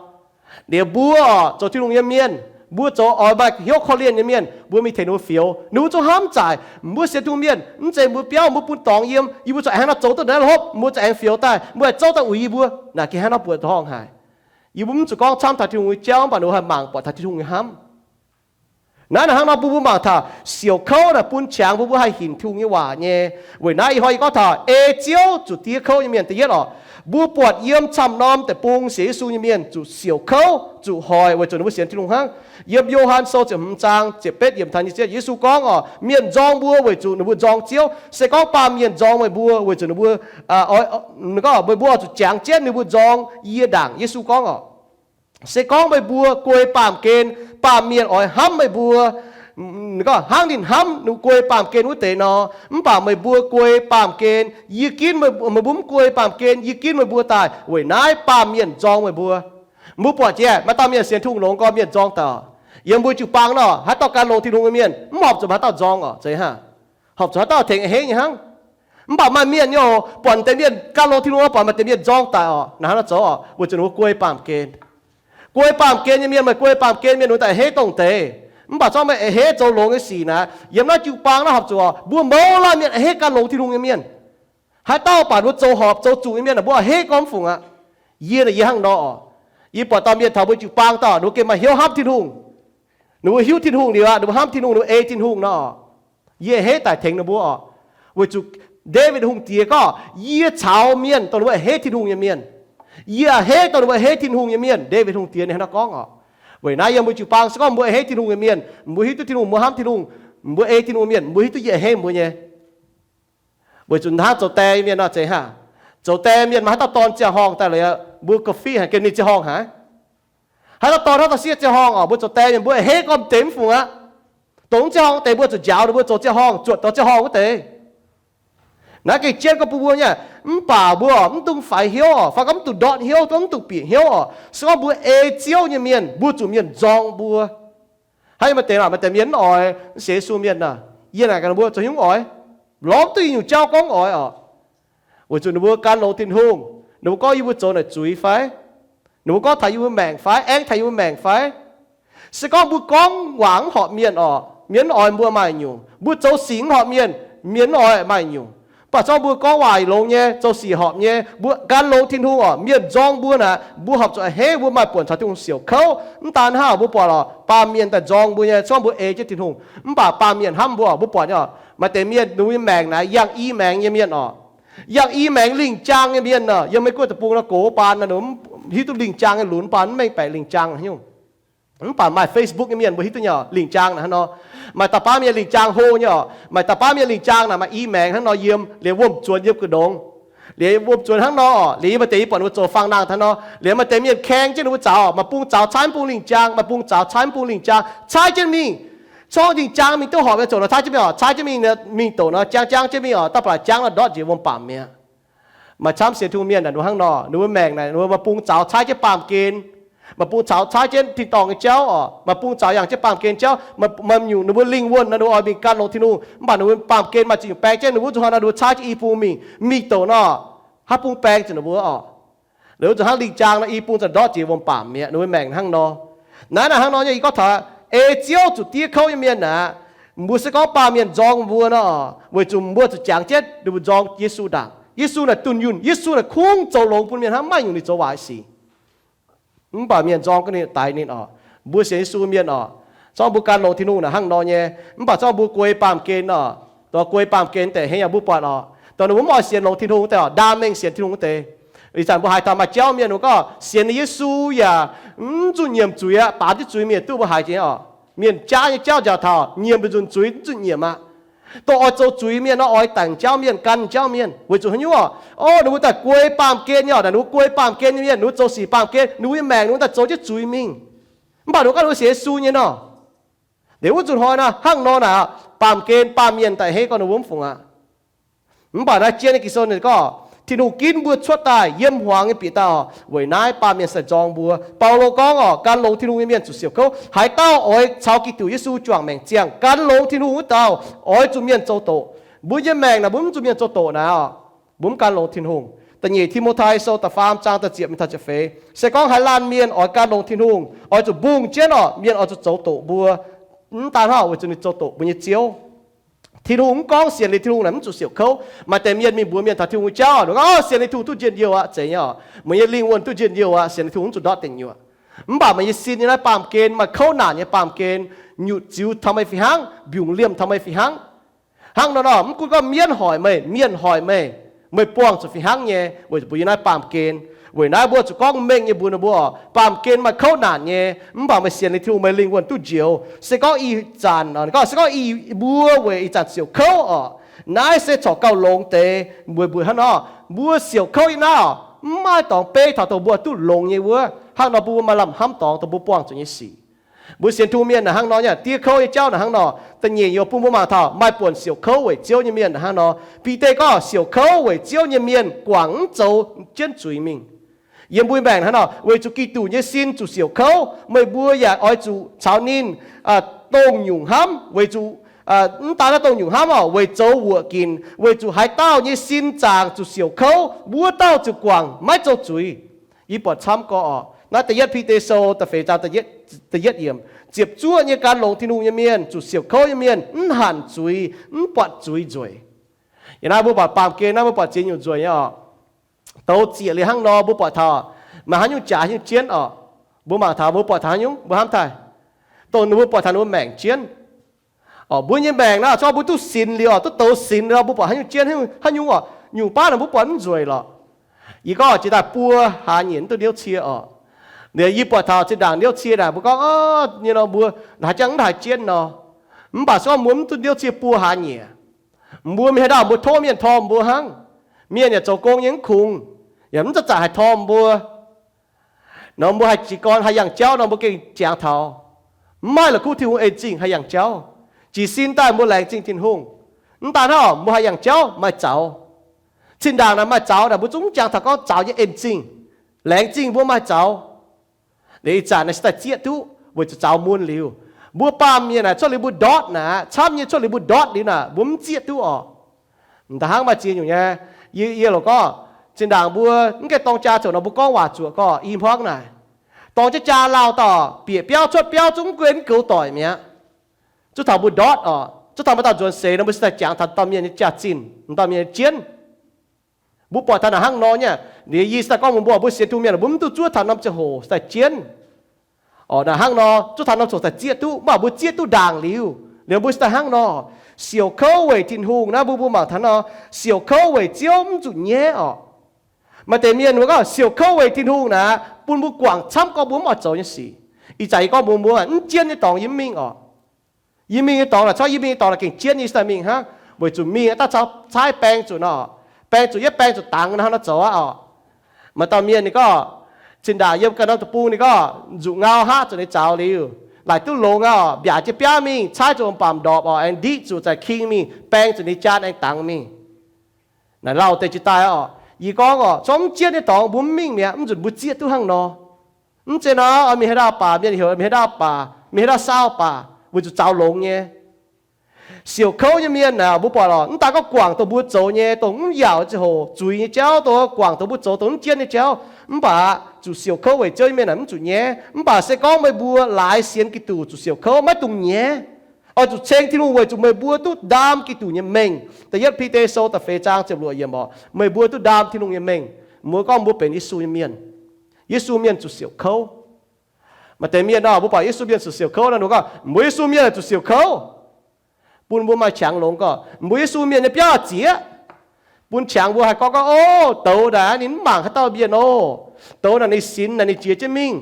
liuz mbuo oc, zoux Tin-Hungh nyei mienh, Mbuo zoux oix maaih hnyouv korv-lienh nyei mienh, mbuo mingh tengx ninh mbuo fioux, ninh mbuo zungv hnamv zaaic. Mbuo sienx Tin-Hungh mienh, mv zeiz mbuo biauv, mbuo bun dorngx yiem, yie mbuo zuqc aengx hnangv nor zoux duqv naaiv lorqc, mbuo zuqc aengx fioux daaih, mbuo aengx zouv daaih uix yie mbuo. Naaic gengh hnangv nor buatc horngh haic. Yie mbuo mv zuqc gorngv camv taux Tin-Hungh nyei jauv, mv baac ninh mbuo haih mangc buatc taux Tin-Hungh nyei hnamv. Naaiv naaic hnangv nor bun mbuo mangc taux siouc kouv naaic bun qangx bun mbuo haih hinc Tin-Hungh nyei waac nyei. Weic naaiv ih hnoi yie gorngv taux ei Ziouv zuqc diev kouv nyei mienh da'yietv oc. Mbuo buatc yiem camv norm deic-bung sienx Yesu nyei mienh zuqc siouc kouv, zuqc hoic weic zuqc ninh mbuo sienx Tin-Hungh hnangv. Yiem Yo^han Sou ziepc hmz zaang ziepc betv yiemc taux nyic ziepc, Yesu gorngv oc, mienh nzorng mbuo weic zuqc ninh mbuo nzorng Ziouv. Se gorngv baamh mienh nzorng meih mbuo weic zuqc ninh mbuo, meih mbuo oix zuqc jangx jienv ninh mbuo nzorng yie ndaangc. Yesu gorngv oc, se gorngv meih mbuo guei baamh gen, baamh mienh oix hnamv meih mbuo hnangv ninh hnamv ninh guei baamh gen wuov deix nor, mv baac meih mbuo guei baamh gen, yie ginv meih mbuo, mv guei baamh gen, yie ginv meih mbuo daaih. Weic naaiv baamh mienh nzorng meih mbuo. Mbuo buatc jiex maaih dauh mienh sienx Tin-Hungh longx gorngv mienh nzorng daaih oc. Yiem mbuo jiu-baang nor, haaix dauh gan longx Tin-Hungh nyei mienh mv horpc zuqc haaix dauh nzorng oc, zeiz hnangv. Horpc zuqc haaix dauh tengx a'hneiv nyei hnangv. Mv baac maaih mienh nyei oc, buatc deix mienh gan longx Tin-Hungh, buatc maaih deix mienh nzorng daic oc, naaiv hnangv nor zoux oc, weic zuqc ninh mbuo guei baamh gen. Guei baamh gen nyei mienh, meih guei baamh gen mienh, ninh mbuo daaih a'hneiv dongh deix. Mv baac zorqv meih a'hneiv zoux longx nyei sic naaic, yiem naaiv jiu-baang naaiv horpc zuqc oc, mbuo mouz laanh mienh a'hneiv gan longx Tin-Hungh nyei mienh. Haaix dauh baac ninh mbuo zoux horpc zoux zuqc nyei mienh, mbuo a'hneiv gorngv mv fungc aqv. Yie naaic yie hnangv nor oc. Yie buatc dauh mienh taux mbuo jiu-baang dauh, ninh mbuo gengh maaih hnyouv hnamv Tin-Hungh. Ninh mbuo hiuv Tin-Hungh liuz aqv, ninh mbuo hnamv Tin-Hungh, ninh mbuo ei Tin-Hungh nor. Yie a'hneiv daaih tengx ninh mbuo oc. Weic zuqc Ndaawitv Hungh diex gorngv, yie caux mienh dongh ninh mbuo a'hneiv Tin-Hungh nyei mienh. Yie a'hneiv dongh ninh mbuo a'hneiv Tin-Hungh nyei mienh. Ndaawitv Hungh diex ninh hnangv nor gorngv oc. Weic naaiv yiem mbuo jiu-baang se gorngv mbuo a'hneiv Tin-Hungh nyei mienh, mbuo hiuv duqv Tin-Hungh, mbuo hnamv Tin-Hungh, mbuo ei Tin-Hungh mienh, mbuo hiuv duqv yie a'hneiv mbuo nyei. Weic zuqc hnangv zoux die mienh nor zeiz hnangv. Zoux die mienh maaih haaix dauh dorn ziangh horngh daaih liuz, mbuo ga'fiev haic gengh ninh ziangh horngh haic. Haaix dauh dorn hnangv dauh sieqv ziangh horngh oc, mbuo zoux die mienh mbuo a'hneiv gorngv m'deix mv fungc aqv. Dongh mv ziangh horngh deix mbuo zuqc njaaux ninh mbuo zoux ziangh horngh, zuotc dorh ziangh horngh wuov deix. Naaiv gengh jienv gorngv bun mbuo nyei, mv baac mbuo oc, mv dungx faix hnyouv oc, fai gorngv mv dungx ndortv hnyouv, mv dungx bieqc hnyouv oc. Se gorngv mbuo ei Ziouv nyei mienh, mbuo zuqc mienh nzorng mbuo. Hnangv maaih deix, maaih deix mienh mv oix sienx Yesu mienh aah, yie naaic gaax ninh mbuo zoux hnyouv oix, lorz mv duqv i nyungc jauv gorngv mv oix oc. Weic zuqc ninh mbuo gan longx Tin-Hungh, ninh mbuo gorngv yie mbuo zoux naaic zuiz fai? Ninh mbuo gorngv taux yie mbuo maengc fai, aengv taux yie mbuo maengc fai? Se gorngv mbuo gorngv waac mv horpc mienh oc, mienh mv oix mbuo maaih nyungc. Mbuo zoux sic mv horpc mienh, mienh mv oix maaih nyungc. Mv baac zorqv mbuo gorngv waac longx nyei, zoux sic horpc nyei, mbuo gan longx Tin-Hungh oc, mienh nzorng mbuo naaic, mbuo horpc zuqc a'hneiv, mbuo maaih buonc caux Tin-Hungh siouc kouv. Mv daan hnangv, mbuo buatc oc, baamh mienh daaih nzorng mbuo nyei, se gorngv mbuo ei jienv Tin-Hungh. Mv baac baamh mienh hnamv mbuo oc, mbuo buatc nyei oc, maaih deix mienh ninh mbuo nyei maengc naaic yangh i maengx nyei mienh oc. Yangh i maengx lingh jaang nyei mienh oc. Yiem Meiv Guoqv deic-bung nor, gox baan nor, hiuv duqv lingh jaang nyei lunx baan, mv mengh baeqc lingh jaang nyungc. Mv baac maaih Facebook nyei mienh mbuo hiuv duqv nyei oc, lingh jaang naaic hnangv nor. Maaih dauh baav mienh lingh jaang hlo nyei oc. Maaih dauh baav mienh lingh jaang naaic maaih i maengx hnangv nor yiem, liuz wuom-zuonx yiem gu'ndongx, liuz wuom-zuonx hnangv nor oc. Liuz yie maaih deix yie buatc ninh mbuo zoux fangx-nangh hnangv nor, liuz maaih deix mienh kaeng jienv ninh mbuo zaux, maaih bung zaux caaiv mv bung lingh jaang, maaih bung zaux caaiv mv bung lingh jaang, caaiv jienv mingh. Corc lingh jaang mingh duqv horpc nyei, zoux nor caaiv jienv mingh oc, caaiv jienv mingh, mingh doqc nor jangv jangv jienv mingh oc, daaih ba'laqc jangv nor ndortv njiec wuom-baamc mi'aqv. Maaih camv sienx Tin-Hungh mienh naaic ninh mbuo hnangv nor, ninh mbuo maengc naaic ninh mbuo maaih bung zaux caaiv jienv baamh gen, maaih bung zaux caaiv jienv tin-dorngh nyei jauv oc, maaih bung zaux yangh jienv baamh gen jauv, maaih nyungc ninh mbuo lingh wuonh nor ninh mbuo oix mingh gan longx Tin-Hungh, mv baac ninh mbuo baamh gen maaih ziex nyungc baeng jienv, ninh mbuo zuqc hnoi nor ninh mbuo caaiv jienv i bung mingh, mingh doqc nor, haaix bung baeng zuqc ninh mbuo oc. Liuz zuqc hnangv lingh jaang nor i bung za'gengh ndortv jiex wuom-baamc mi'aqv. Ninh mbuo maengc hnangv nor. Naaiv naaic hnangv nor nyei, yie gorngv taux ei Ziouv zuqc diev kouv nyei mienh naaic, mbuo se gorngv baamh mienh nzorng mbuo nor, weic zuqc mbuo zuqc jangx jienv ninh mbuo nzorng Yesu ndaangc. Yesu naaic dunh yunh, Yesu naaic kungx zoux longx bun mienh hnangv, maaih nyungc ninh zoux waaic sic. Mv baac mienh nzorng ga'naaiv daix ninh oc. Mbuo sienx Yesu mienh oc, zorqv mbuo gan longx Tin-Hungh naaic hnangv nor nyei. Mv baac zorqv mbuo guei baamh gen oc, dongh guei baamh gen deix heng yaac mbuo buatc oc, dongh ninh mbuo mv oix sienx longx Tin-Hungh deix oc, ndaam mengh sienx Tin-Hungh wuov deix. Ih zanc mbuo haiz taux maaih jauv mienh mbuo gorngv sienx Yesu yaac mv zuqc nyiemc zuiz aqv, baamz jienv zuiz mingh duqv, mbuo haiz jiex oc. Mienh jaav nyei jauv njaaux taux nyiemc mbu'nzunc zuiz mv zuqc nyiemc aqv. Dongh oix zoux zuiz mienh nor, oix daengc jauv mienh, gan jauv mienh. Weic zuqc haaix nyungc oc? O, ninh mbuo daaih guei baamh gen nyei oc. Naaic ninh mbuo guei baamh gen nyei mienh, ninh mbuo zoux sic baamh gen, ninh mbuo nyei maengc ninh mbuo daaih zoux jienv zuiz mingh. Mv baac ninh mbuo gorngv ninh mbuo sienx Yesu nyei nor. Liuz wuov nzunc hnoi nor hnangv nor naaic, baamh gen baamh mienh daaih a'hneiv gorngv ninh mbuo mv fungc aqv. Mv baac naaiv jien nyei Ging-Sou ninh gorngv, Tin-Hungh ginv mbuo cuotv daaih yiem hmuangx nyei bieqc daaih oc, weic naaiv baamh mienh se nzorng mbuo. Baulo gorngv oc, gan longx Tin-Hungh nyei mienh zuqc siouc kouv. Haaix dauh oix caux Giduc Yesu juangc maengc ziangh, gan longx Tin-Hungh wuov dauh oix zuqc mienh zoux doqc. Mbuo nyei maengc naaic mbuo mv zuqc mienh zoux doqc naaic oc, mbuo mv gan longx Tin-Hungh. Da'nyeic Ti^mo^tai Sou da'faam zaang da'ziepc mingh taux ziepc feix, se gorngv haaix laanh mienh oix gan longx Tin-Hungh, oix zuqc mbungh jienv orqc, mienh oix zuqc zoux doqc mbuo. Mv daan hnangv, weic zuqc ninh zoux doqc mbuo nyei Ziouv. Tin-Hungh mv gorngv sienx liuz Tin-Hungh naaic mv zuqc siouc kouv. Maaih deix mienh mingh mbuox mienh taux Tin-Hungh nyei jauv, ninh gorngv, Sienx liuz Tin-Hungh duqv njien-youh aqv, zeiz nyei orqc. Meih nyei lingh wuonh duqv njien-youh aqv, sienx liuz Tin-Hungh mv zuqc ndortv dingc nyuoqc. Mv baac meih nyei sin nyei naaiv baamh gen maaih kouv naanc nyei baamh gen, nyutc ziux taux meih fih hnangv, mbiungc liemh taux meih fih hnangv. Hnangv nor nor, mv gunv gorngv mienv hoic meih, mienh hoic meih, meih buangh zuqc fih hnangv nyei, weic zuqc mbuo yiem naaiv baamh gen. Weic naaiv mbuo zuqc gorngv mengh nyei mbuox ninh mbuo, baamh gen maaih kouv naanc nyei, mv baac meih sienx liuz Tin-Hungh meih lingh wuonh duqv njoux. Se gorngv ih zanc, se gorngv ih mbuo weic ih zanc siouc kouv orqc, naaiv se corc gauh longx deix. Mbuo mbuox hnangv nor, mbuo siouc kouv yiem naaiv orqc, mv maaih dorngx beiv taux dongh mbuo duqv longx nyei wuov. Hnangv nor mbuo maaih lamh hnamv dorngx dongh mbuo buangh zuqc nyei sic. Mbuo sienx Tin-Hungh mienh naaic hnangv nor nyei, diev kouv nyei jauv naaic hnangv nor. Da'nyeic youz bun mbuo mangc taux maaih buonc siouc kouv weic Ziouv nyei mienh naaic hnangv nor. Bide gorngv siouc kouv weic Ziouv nyei mienh guangc mv zoux jienv zuiz mingh. Yiem mbuo maengc hnangv nor, weic zuqc Giduc nyei sin zuqc siouc kouv, meih mbuo yaac oix zuqc caux ninh dongh nyungc hnamv, weic zuqc mv daan naaiv dongh nyungc hnamv orqc, weic zoux wuoqc ginc, weic zuqc haaix dauh nyei sin zaangc zuqc siouc kouv, wuov dauh ziouc guangc maiv zoux zuiz. Yie buatc camv gorx orqc, naaiv da'yietv Bide Sou da'feix zaang da'yietv yiemc, ziepc zuoqv nyei gan longx Tin-Hungh nyei mienh zuqc siouc kouv nyei mienh mv hanc zuiz, mv buatc zuiz nzueic. Yiem naaiv mbuo buatc baamh gen naaiv mbuo buatc ziex nyungc nzueic nyei orqc. Douz zieqc liuz hnangv nor mbuo buatc taux maaih haaix nyungc jaax haaix nyungc jienv orqc. Mbuo mangc taux mbuo buatc taux haaix nyungc mbuo hnamv taaih, dongh ninh mbuo buatc taux ninh mbuo maengc jienv. Orqc, mbuo nyei maengc naaiv, se gorngv mbuo duqv sinx liuz orqc, duqv douz sinx liuz nor, mbuo buatc haaix nyungc jienv haaix nyungc orqc, nyungc baav naaic mbuo buatc mv nzueic lorqc. Yie gorngv jiex daaih buo hlaax nyieqc mv duqv niouv cie orqc. Liuz yie buatc taux zinh ndaangc niouv cie naaic mbuo gorngv, nyei nor mbuo haaix jangx mv haaix jienv nor. Mv baac se gorngv mbuo mv duqv niouv cie buo hlaax nyieqc, mbuo mingh haaix ndau mbuo tov mienh torm mbuo hnangv. Mienh yaac zoux gong nyei mv kungx, yaac mv zaqc zaqc haih torm mbuo. Nor mbuo haih jiez gorn haih yangh jauv nor mbuo gengh jangx taux, mv maaih la'kuqv Tin-Hungh en zingh haih yangh jauv. Jiez sin daaih mbuo laengz zingh Tin-Hungh. Mv daan hnangv, mbuo haih yangh jauv maaih zaux. Zinh ndaangc naaic maaih zaux naaic mbuo zungv mv jangx taux gorngv zaux nyei en zingh. Laengz zingh mbuo maaih zaux. Liuz ih zanc naaic se daaih zieqv duqv weic zuqc zaux mun liuz. Mbuo baamh mienh naaic cuotv liuz mbuo ndortv naaic, camv nyei cuotv liuz mbuo ndortv liuz naaic mbuo mv zieqv duqv orqc. M'daaih hnangv maaih ziex nyungc nyei, yie, yie loc gorngv, zinh ndaangc mbuo mv gaengh dorng jaa ziouc nor mbuo gorngv waac zuoqc gorngv i hmuangv naaic, dorng jienv jaa lauh dauh bieqc biauv cuotv biauv zungv mv gunv goux doic mi'aqv. Zuov taux mbuo ndortv orqc, zuov taux maaih dauh nzuonx seix nor mbuo se daaih jangx taux dauh mienh nyei jaax-zinh, dauh mienh nyei jienv. Mbuo buatc taux naaic hnangv nor nyei. Liuz yie se daaih gorngv mbuo, mbuo sienx Tin-Hungh mienh mbuo mv duqv zuov taux norm ziangh hoc se daaih jienv. Orqc, naaic hnangv nor zuov taux norm ziangh hoc daaih zieqv duqv, mv baac mbuo zieqv duqv ndaangc liuz, liuz mbuo se daaih hnangv nor. Siouc kouv weic Tin-Hungh naaiv mbuo, mbuo mangc taux nor, siouc kouv weic Ziouv mv zuqc nyaiv orqc. Maaih deix mienh mbuo gorngv siouc kouv weic Tin-Hungh naaic bun mbuo guangc camv gorngv mbuo mv oix zoux nyei sic. Ih zanc yie gorngv mbuox mbuo, mv jienv nyei dorngx yie mv mingh orqc. Yie mingh nyei dorngx naaic, corc yie mingh nyei dorngx naaic gengh jienv yie se daaih mingh hnangv, weic zuqc mingh daaih caux caaiv baeng zuqc nor, baeng zuqc yietv baeng zuqc dangx nor hnangv nor zoux aqv orqc. Maaih dauh mienh ninh gorngv, zinh ndaangc yiem ganh norm deic-bung ninh gorngv nzuqc ngau haav zuqc ninh zaux liuz, laaic duqv longx aqv orqc, mbiaac jienv biaav mingh, caaiv zuqc baamc ndorpc orqc, aengx ndiqv zuqc za'gengh mingh, baeng zuqc ninh jaan aengx dangx mingh. Naaic lauh deix jiex daaih orqc, yie gorngv orqc, corc mv jienv nyei dorngx mbuo mv mingh mi'aqv, mv nzunc mbuo zieqv duqv hnangv nor. Mv zeiz nor, mingh haaix dauh baac, mienh heuc mingh haaix dauh baac, mingh haaix dauh saau baac, weic zuqc zaux longx nyei. Siouc kouv nyei mienh naaic, mbuo buatc lorqc, mv daan gorngv guangc dongh mbuo zoux nyei, dongh mv yaauc nyei ziangh hoc zuiz nyei jauv, dongh guangc dongh mbuo zoux dongh mv jienv nyei jauv, mv baac zuqc siouc kouv weic Ziouv nyei mienh naaic mv zuqc nyaiv. Mv baac se gorngv meih mbuo laaix sienx Giduc zuqc siouc kouv maiv dungx nyaiv. Oix zuqc ceng Tin-Hungh weic zuqc meih mbuo duqv ndaam Giduc nyei mengh. Da'yietv Bide Sou da'feix zaang ziepc luoqc yiemc orqc, meih mbuo duqv ndaam Tin-Hungh nyei mengh. Mbuo gorngv mbuo benx Yesu nyei mienh. Yesu mienh zuqc siouc kouv. Maaih deix mienh nor, mbuo buatc Yesu mienh zuqc siouc kouv nor, ninh gorngv mbuo Yesu mienh zuqc siouc kouv, bun mbuo maaih qangx longx gorngv mbuo Yesu mienh nyei biauv zieqv, bun qangx mbuo haih gorngv gorngv, O, douz naaic ninh mv mangc haaix dauh mienh oc. Douz naaic ninh sinx naaic ninh jiex jienv mingh.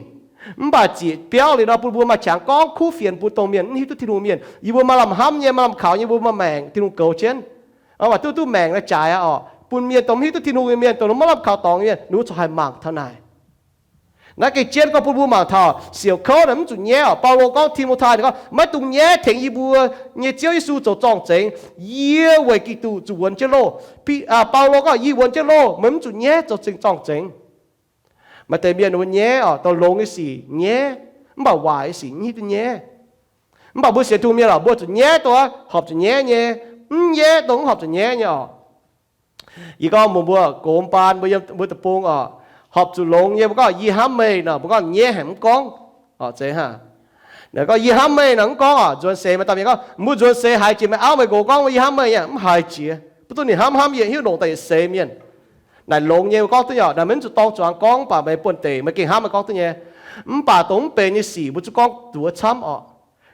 Mv baac zieqc biauv liuz nor bun mbuo maaih qangx gorngv kuv fienx bun dongh mienh mv hiuv duqv Tin-Hungh mienh. Yie mbuo maaih lamh hnamv nyei, maaih lamh kaux nyei, mbuo maaih maengc Tin-Hungh goux jienv. Mv baac duqv duqv maengc naaiv jaaix aqv orqc, bun mienh dongh mv hiuv duqv Tin-Hungh nyei mienh, dongh mv maaih lamh kaux dorngx nyei mienh, ninh mbuo corc haih mangc taux naaic. Naaiv gengh jienv gorngv bun mbuo mangc taux siouc kouv naaic mv zuqc nyaiv orqc. Baulo gorngv Ti^mo^tai, ninh gorngv, Maiv dungx nyaiv tengx yie mbuo nyei Ziouv Yesu zoux zorng-zengx. Yie weic Giduc zuqc wuonx jienv loh. Baulo gorngv, Yie wuonx jienv loh, meih mv zuqc nyaiv zoux zingh zorng-zengx. Maaih deix mienh mbuo nyaiv orqc, dongh longx nyei sic nyaiv, mv baac waaic nyei sic mv hiuv duqv nyaiv. Mv baac mbuo sienx Tin-Hungh mienh orqc, mbuo zuqc nyaiv dongh horpc zuqc nyaiv nyei, mv nyaiv dongh mv horpc zuqc nyaiv nyei orqc. Yie gorngv mbuox mbuo, gox baan mbuo yiem mbuo deic-bung oc, horpc zuqc longx nyei. Mbuo gorngv yie hnamv meih nor, mbuo gorngv nyaiv haic mv gorngv oc, zeiz hnangv. Gorngv yie hnamv meih nor mv gorngv oc, nzuonx seix maaih dauh mienh gorngv, mbuo nzuonx seix haiz jiex meih auv meih nqox gorngv yie hnamv meih, yaac mv haiz jiex. Mv duqv ninh hnamv hnamv yie, hiuv longc daaih yietc seix mienh. Naaic longx nyei, mbuo gorngv duqv nyei oc. Naaic maiv zuqc dorng zuangx gorngv, mv baac meih buonv-deic meih gengh hnamv meih gorngv duqv nyei. Mv baac dongh mv benx nyei sic mbuo zuqc gorngv duqv camv oc.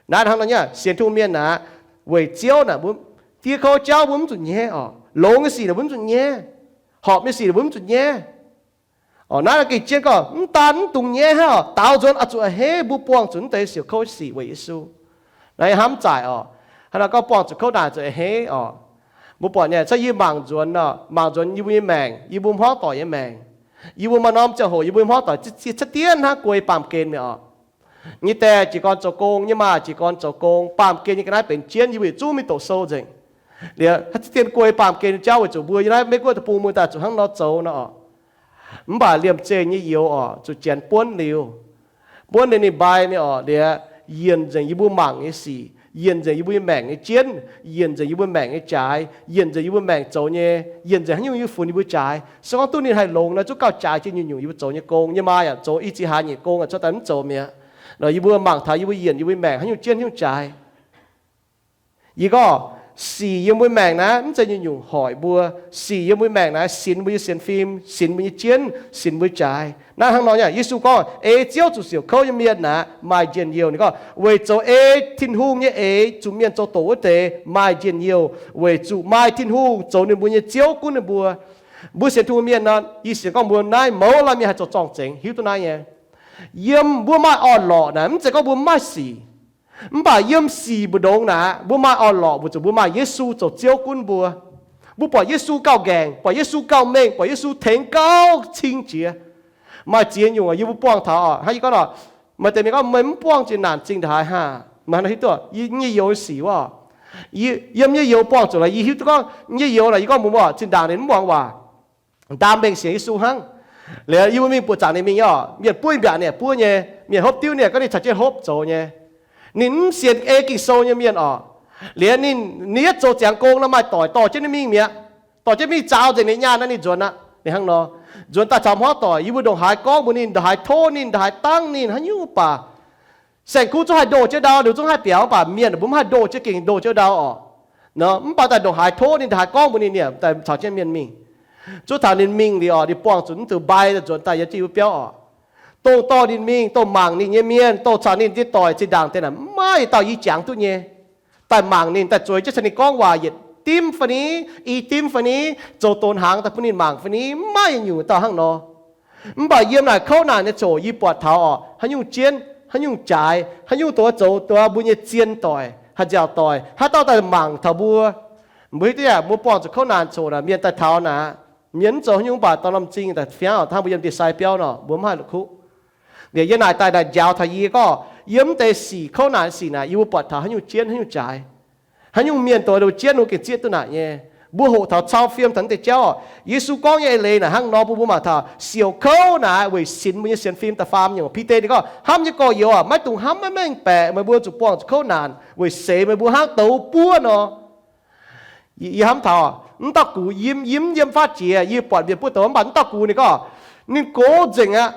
Naaiv hnangv nor nyei, sienx Tin-Hungh mienh naaic, weic Ziouv naaic mbuo, diev kouv jauv mbuo mv zuqc nyaiv oc. Longx nyei sic naaic mbuo mv zuqc nyaiv. Horpc nyei sic naaic mbuo mv zuqc nyaiv. Naaiv gengh jienv gorngv mv daan mv dungx nyaiv hnangv oc, daaux nzuonx oix zuqc a'hneiv mbuo buangh zuqc naaiv deix siouc kouv sic weic Yesu. Naaiv hnamv zaaic oc. Hnangv naaiv gorngv buangh zuqc kouv naanc zuqc a'hneiv oc. Mbuo buatc nyei, cuotv yie mangc nzuonx, mangc nzuonx yie mbuo nyei maengc, yie mbuo hmuangv doic nyei maengc. Yie mbuo maaih norm ziangh hoc yie mbuo hmuangv doic ziex dien hnangv guei baamh gen mi'aqv oc. Nyei die jiez gorn zoux gong, nyei maa jiez gorn zoux gong, baamh gen nyei ga'naaiv benx jienv, yie mbuo yietc zungv mingh doqc sou nzengc. Liuz haaix ziex dien guei baamh gen nyei jauv weic zuqc mbuo yiem naaiv Meiv Guoqv deic-bung mbuo daaih zuqc hnangv nor zoux nor oc. Mv baac liemh zeih nyei youz oc, zuqc janx buonv liuz, buonv liuz ninh mbai mingh oc. Liuz yienc nzengc yie mbuo mangc nyei sic, yienc nzengc yie mbuo nyei maengc nyei jienv, yienc nzengc yie mbuo maengc nyei jaaix, yienc nzengc yie mbuo maengc zoux nyei, yienc nzengc haaix nyungc yie funx yie mbuo jaaix. Se gorngv duqv ninh haih longx nor, zungv gauh jaaix jienv nyungc-nyungc yie mbuo zoux nyei gong. Nyei maa yaac zoux i ziex hlaax nyeic gong, cuotv daaih mv zoux mi'aqv. Nor yie mbuo mangc taux yie mbuo yienc yie mbuo maengc haaix nyungc jienv haaix nyungc jaaix. Yie gorngv sic yiem mbuo maengc naaiv mv zeiz nyungc-nyungc hoic mbuo. Sic yiem mbuo maengc naaiv sinx mbuo nyei sienx fim, sinx mbuo nyei jienv, sinx mbuo jaaix. Naaiv hnangv nor nyei, Yesu gorngv, ei Ziouv zuqc siouc kouv nyei mienh naaic maaih njien-youh. Ninh gorngv weic zoux ei Tin-Hungh nyei eix zuqc mienh zoux doqc wuov deix maaih njien-youh, weic zuqc maaih Tin-Hungh zoux ninh mbuo nyei Ziouv gunv ninh mbuo. Mbuo sienx Tin-Hungh mienh nor, yie sienx gorngv mbuo naaiv mouz laanh mienh haih zoux zorng-zengx hiuv duqv naaiv nyei. Yiem mbuo maaih orn-lorqc naaic mv zeiz gorngv mbuo mv maaih sic. Mv baac yiem sic mbu'ndongx naaic mbuo maaih orn-lorqc weic zuqc mbuo maaih Yesu zoux Ziouv gunv mbuo. Mbuo buatc Yesu gauh nqaengc, buatc Yesu gauh mengh, buatc Yesu tengx gauh cing jiex. Maaih ziex nyungc yie mbuo buangh taux oc, hnangv yie gorngv nor, maaih deix mienh gorngv meih mv buangh jiex naanc zingh ndongc haaix haah? Meih hnangv hiuv duqv yie nyei youz sic wuov. Yiem nyei youz buangh zuqc laaix yie hiuv duqv gorngv nyei youz naaic yie gorngv mbuox mbuo zinh ndaangc ninh mv muangx waac. Ndaam mengh sienx Yesu hnangv. Liuz yie mbuo mingh buoqc zaangc ninh mingh nyei oc, mienh buov mbiaauc ninh buov nyei, mienh hopv diuv ninh gorngv ninh caux jienv hopv zoux nyei. Ninh mv sienx ei Ging-Sou nyei mienh oc. Liuz ninh, ninh yietv zoux ziangx gong nor maaih doic dorh jienv ninh mingh mi'aqv. Dorh jienv mingh zaaux nzengc ninh nyaanh naaiv ninh nzuonx aqv. Ninh hnangv nor nzuonx daaih caux hmuangv doic, yie mbuo ndongc haaix gorngv mbuox ninh, ndongc haaix tov ninh, ndongc haaix dangv ninh, haaix nyungc baac saeng-kuv zungv haih ndoh jienv ndau, ninh zungv haih biaux, mv baac mienh mbuo mv haih ndoh jienv, gengh ndoh jienv ndau oc. Nor mv baac daaih ndongc haaix tov ninh, ndongc haaix gorngv mbuox ninh, ninh daaih caux jienv mienh mingh. Zuov taux ninh mingh liuz oc, ninh buangh zuqc mv zuqc mbai daaih nzuonx daaih yiem jienv yie mbuo biauv oc. Dongh dorh ninh mingh, dongh mangc ninh nyei mienh, dongh caux ninh nyei doic zinh ndaangc deix naaic, mv maaih dauh yie jangx duqv nyei. Daaih mangc ninh, daaih zueiz jienv caux ninh gorngv waac yietc dimv fai ni, i dimv fai ni, zoux donx hnaangx daaih bun ninh mangc fai ni, mv maaih nyungc dauh hnangv nor. Mv baac yiem naaic kouv naanc nyei ziangh hoc yie buatc taux oc, haaix nyungc jienv, haaix nyungc jaaix, haaix nyungc dongh zoux dongh mbuo nyei zien doic, haih nziaauc doic, haaix dauh daaih mangc taux mbuo. Mbuo hiuv duqv yaac mbuo buangh zuqc kouv naanc ziangh hoc naaic, mienh daaih taux naaic, mienh mv zoux haaix nyungc, mv baac dorh norm zing daaih fiangv oc, hnangv mbuo yiem ndie-sai biauv nor, mbuo mv haih la'kuqv. Liuz yie naaic daaih naaic njaaux taux yie gorngv, yiem mv deix sic kouv naanc sic naaic, yie mbuo buatc taux haaix nyungc jienv haaix nyungc jaaix. Haaix nyungc mienh dongh jienv ninh gengh zieqv duqv naaic nyei. Mbuo hoqc taux cau fiem taux naaiv deix jauv oc. Yesu gorngv nyei eix leiz naaic hnangv nor bun mbuo mangc taux siouc kouv naaic weic sinx mbuo nyei sienx fim da'faam nyungc. Bide ninh gorngv, hnamv nyei gorx-youz aac, maiv dungx hnamv maiv mengh baeqc meih mbuo zuqc buangh zuqc kouv naanc weic seix meih mbuo hnangv douz buov nor. Yie hnamv taux mv dauh gux, yie mv yiem faatv jiex, yie buatc mienh buov douz, mv baac mv dauh gux ninh gorngv, ninh gox nzengc aqv.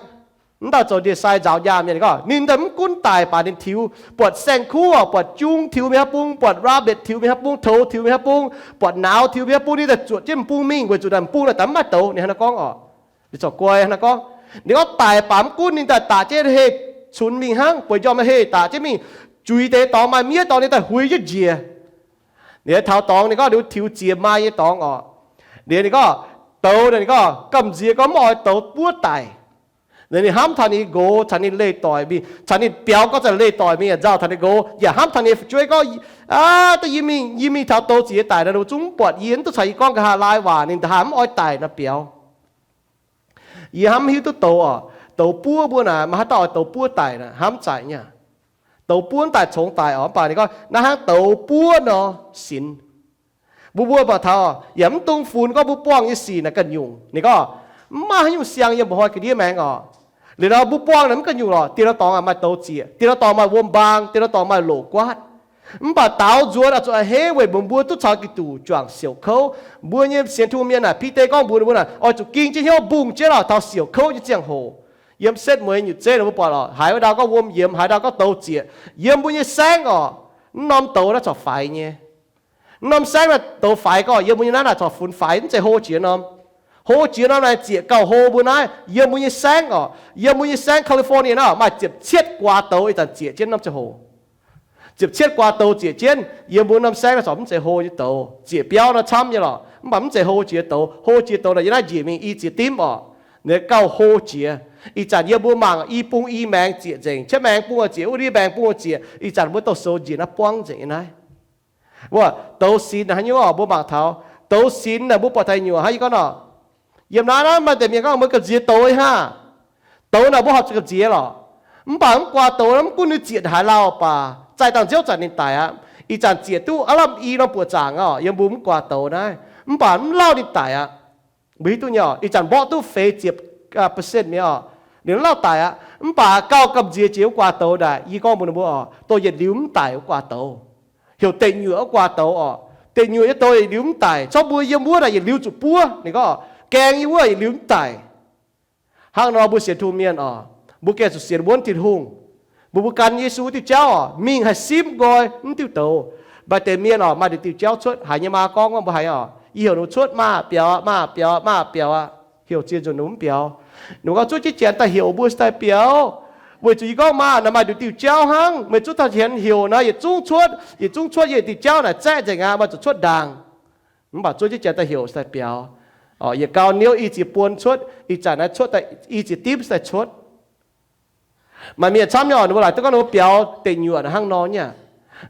Mv dauh zoux ndie-sai nzaaux nyaanh mienh ninh gorngv, ninh daaih mv gunv daic baac ninh tiux, buatc saeng-kuv oc, buatc jung tiux mingh haaix bung, buatc rabbit tiux mingh haaix bung, toux tiux mingh haaix bung, buatc nauz tiux mingh haaix bung, ninh daaih zuoqc jienv m'bung mingh weic zuqc naaic m'bung naaic daaih mv maaih douz. Ninh hnangv naaiv gorngv oc. Ninh corc guai hnangv naaiv gorngv. Ninh gorngv daic baac mv gunv ninh daaih daqc jienv heh cunx mingh hnangv, bueix njormh heh daqc jienv mingh, juix deix dorngx, maaih miev dorngx ninh daaih huix jienv njiec. Liuz taux dorngx ninh gorngv ninh tiux ziex maaih nyei dorngx oc. Liuz ninh gorngv douz naaic ninh gorngv gamh nziex gorngv mv oix douz buov daic. Liuz ninh hnamv taux ninh nqox caux ninh leih doic mingh, caux ninh biaux gorngv za'gengh leih doic mingh yaac nzauh taux ninh nqox, yaac hnamv taux ninh fu'jueiv gorngv, aav, da'yie mingh, yie mingh taux douz ziex daic nor, ninh zungv mv buatc yie, mv duqv caux yie gorngv nqa'haav laai waac, ninh nda'haav mv oix daic nor biaux. Yie hnamv hiuv duqv douz oc, douz buov mbuo naaic, maaih haaix dauh oix douz buov daic naaic? Hnamv zaaic nyei. Douz buov daic congx daic oc, mv baac ninh gorngv naaiv hnangv douz buov nor sinx. Mbuo mbuo mangc taux yaac mv dungx funx gorngv mbuo buangh nyei sic naaic ganh nyungc. Ninh gorngv mv maaih haaix nyungc siang yiem mba'hnoi ga'ndiev maengx oc. Liuz nor mbuo buangh naaic mv ganh nyungc lorqc. Diex lorz dorngx maaih douz zieqc, diex lorz dorngx maaih wuom mbaang, diex lorz dorngx maaih loqc guaatv. Mv baac daaux nzuonx oix zuqc a'hneiv weic mbuo duqv caux Giduc juangc siouc kouv. Mbuo nyei sienx Tin-Hungh mienh naaic, Bide gorngv mbuox ninh mbuo naaic, oix zuqc ging jienv hnyouv mbungh jienv oc, taux siouc kouv nyei ziangh hoc. Yiem setv mueiz nyutc zeiv ninh mbuo buatc oc, haiz wuov ndau gorngv wuom yiemx, haiz ndau gorngv douz zieqc. Yiem mbuo nyei saengv oc, mv norm douz naaiv corc faix nyei. Mv norm saengv naaiv douz faix gorngv, yiem mbuo nyei naaiv naaic corc funx faix, mv zeiz hlo jiex norm. Hlo jiex norm naaic zieqc gauh hlo mbuo naaiv. Yiem mbuo nyei saengv oc, yiem mbuo nyei saengv California naaiv maaih ziepc cietv guaax douz ih zanc zieqc jienv norm ziangh hoc. Ziepc cietv guaax douz zieqc jienv. Yiem mbuo norm saengv naaiv corc mv zeiz hlo nyei douz, zieqc biauv nor camv nyei lorqc, mv baac mv zeiz hlo jiex douz. Hlo jiex douz naaic yiem naaiv njiec mingh i ziex dimv oc. Ninh gauh hlo jiex. Ih zanc yie mbuo mangc i bung i maengx zieqc nzengc, cietv maengx bung zieqc, wuov ndiev maengx bung zieqc. Ih zanc mbuo douz-soux njiec naaiv buangv nzengc nyei naaiv. Wuov douz sinx naaic haaix nyungc oc, mbuo mangc taux douz sinx naaic mbuo buatc daaih nyuoqc hnangv yie gorngv nor. Yiem naaiv naaiv maaih deix mienh gorngv mbuo gamh nziex douz hnangv. Douz naaic mbuo horpc zuqc gamh nziex lorqc. Mv baac mv guaax douz naaiv mv gunv ninh zieqc haaix lauh baac, zaih dangh nziouv zanc ninh daic aqv. Ih zanc zieqc duqv aav lamh i norm buoqc zaangc oc, yiem mbuo mv guaax douz naaiv, mv baac mv lauh ninh daic aqv. Mbuo hiuv duqv nyei oc, ih zanc mborqv duqv feix ziepc percent mi'aqv oc, ninh mv lauh daic aqv. Mv baac gauh gamh nziex jiex wuov guaax douz naaic, yie gorngv mbuox ninh mbuo oc, dongh yietc liuz mv daic wuov guaax douz, heuc deic nyuoqc wuov guaax douz oc. Deic nyuoqc nyei douz yietc liuz mv daic, corc mbuo yiem wuov naaic yietc liuz zuqc buov. Ninh gorngv, gaeng yiem wuov yietc liuz mv daic. Hnangv nor mbuo sienx Tin-Hungh mienh oc, mbuo gengh zuqc sienx wuonv Tin-Hungh. Mbuo, mbuo gan Yesu diuh jauv oc, mingh haih simv nqoi mv diuh douz. Maaih deix mienh oc, maaih deix diuh jauv cuotv, haiz nyei maa gorngv wuov mbuo haiz oc, yie heuc ninh mbuo cuotv, maa biaux aqv, maa biaux aqv, maa biaux aqv. Heuc ziex nzunc ninh mbuo mv biaux. Ninh mbuo gorngv zuov jienv janx daaih heuc mbuo se daaih biaux. Weic zuqc yie gorngv maa, naaiv maaih nduqc diuh jauv hnangv, meih zuov taux janx heuc naaiv yietc zungv cuotv, yietc zungv cuotv, yie diuh jauv naaic zaeqv nzengc aqv, maaih zuqc cuotv ndaangc. Mv baac zuov jienv janx daaih heuc se daaih biaux. Yietc gau niouv i ziex buon cuotv, ih zanc naaiv cuotv daaih i ziex dimv se daaih cuotv. Maaih mienh camv nyei oc, ninh mbuo laaic duqv gorngv ninh mbuo biaux deic nyuoqc hnangv nor nyei aqv.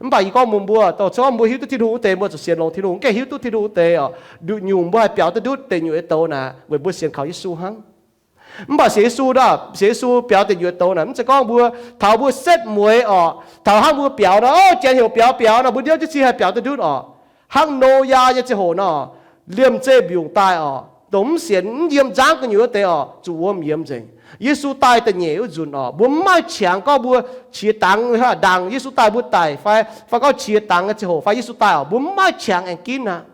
Mv baac yie gorngv mbuox mbuo, dongh gorngv mbuo hiuv duqv Tin-Hungh wuov deix, mbuo zuqc sienx longx Tin-Hungh. Mv gaengh hiuv duqv Tin-Hungh wuov deix oc, nduqc nyungc mbuo haih biaux duqv ndutv deic nyuoqc nyei douz naaic, weic mbuo sienx kaux Yesu hnangv. Mv baac sienx Yesu, sienx Yesu biaux deic nyuoqc nyei douz naaic, mv zeiz gorngv mbuo taux mbuo setv mueiz oc, taux hnangv mbuo biaux nor, janx heuc biaux biaux nor, mbuo ndiouv jienv cing haih biaux duqv ndutv oc. Hnangv Noyaa nyei ziangh hoc nor, liemh zeih mbiungc daaih oc, dongh mv sienx mv yiem nzangv gu'nyuoz wuov deix oc, zuqc wuom yiemx nzengc. Yesu daaih da'nyeic wuov nzunc oc, mbuo mv maaih qangx gorngv mbuo qiex dangx ndaangc Yesu daaih mbuo daic fai, fai gorngv qiex dangx nyei ziangh hoc fai Yesu daaih oc, mbuo mv maaih qangx aengx ginv aqv.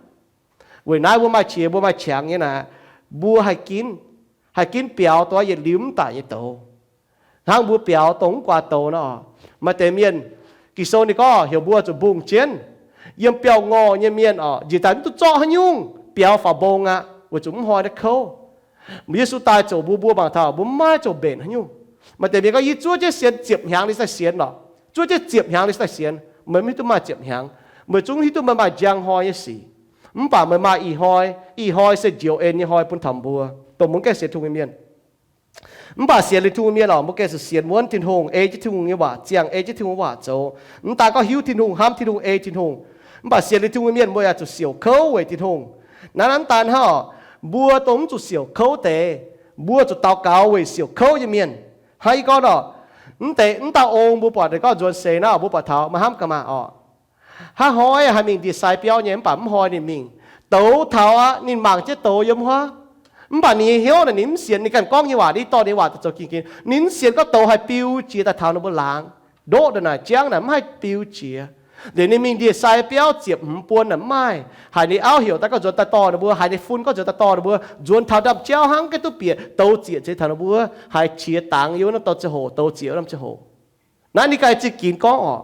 Weic naaiv mbuo maaih qiex, mbuo maaih qangx nyei naaic, mbuo haih ginv, haih ginv biaux dongh yietc liuz mv daic nyei douz. Hnangv mbuo biaux dongh mv guaax douz nor. Maaih deix mienh, Ging-Sou ninh gorngv heuc mbuo zuqc mbungh jienv. Yiem biauv-ngorh nyei mienh oc, njiec daaih mv duqv zorqv haaix nyungc, biaux faaux mbong aqv, weic zuqc mv hnoi naaiv kouv. Yesu daaih zoux mbuo, mbuo mangc taux mbuo mv maaih zoux mbenc haaix nyungc. Maaih deix mienh gorngv, yie zuov jienv sienx ziepc hnyangx ninh daaih sienx lorqc. Zuov jienv ziepc hnyangx ninh daaih sienx, meih mv hiuv duqv maaih ziepc hnyangx. Meih zungv hiuv duqv meih maaih njang hnoi nyei sic. Mv baac meih maaih ih hnoi, ih hnoi se njoux en nyei hnoi bun taux mbuo, dongh mbuo gaengh sienx Tin-Hungh mienh. Mv baac sienx liuz Tin-Hungh mienh oc, mbuo gengh zuqc sienx wuonv Tin-Hungh, ei jienv Tin-Hungh nyei waac ziangh, ei jienv Tin-Hungh waac zoux. Mv daan gorngv hiuv Tin-Hungh, hnamv Tin-Hungh, ei Tin-Hungh. Mv baac sienx liuz Tin-Hungh mienh mbuo yaac zuqc siouc kouv weic Tin-Hungh. Naaiv, naaiv mv daan hnangv oc, mbuo dongh mv zuqc siouc kouv deix, mbuo zuqc daux gaux weic siouc kouv nyei mienh. Hnangv yie gorngv oc, mv deix mv dauh ong mbuo buatc deix gorngv nzuonx seix naaiv mbuo buatc taux maaih hnamv ga'maah oc. Hnangv hnoi haih mingh ndie-sai biauv nyei, mv baac mv hnoi ninh mingh. Douz taux aqv, ninh mangc jienv douz yiem huaav. Mv baac ninh nyei hnyouv naaic ninh mv sienx, ninh ganh gorngv nyei waac, ninh dorh ninh nyei waac daaih zoux ginc gin. Ninh mv sienx gorngv douz haih biu jiex daaih taux ninh mbuo laangz. Ndoqv ndongc naaic, jangv naaic mv haih biu jiex. Liuz ninh mingh ndie-sai biauv ziepc hmz buon naaic mv maaih. Haiz ninh auv heuc daaih gorngv nzuonx daaih dorh ninh mbuo, haiz ninh fun gorngv nzuonx daaih dorh ninh mbuo, nzuonx taux ndaamv-jauv hnangv gengh duqv bieqc douz zieqc ceix taux ninh mbuo, haiz qiex dangx yiem wuov norm dorh ziangh hoc, douz zieqc wuov norm ziangh hoc. Naaiv ninh ganh zingh ginx gorngv oc.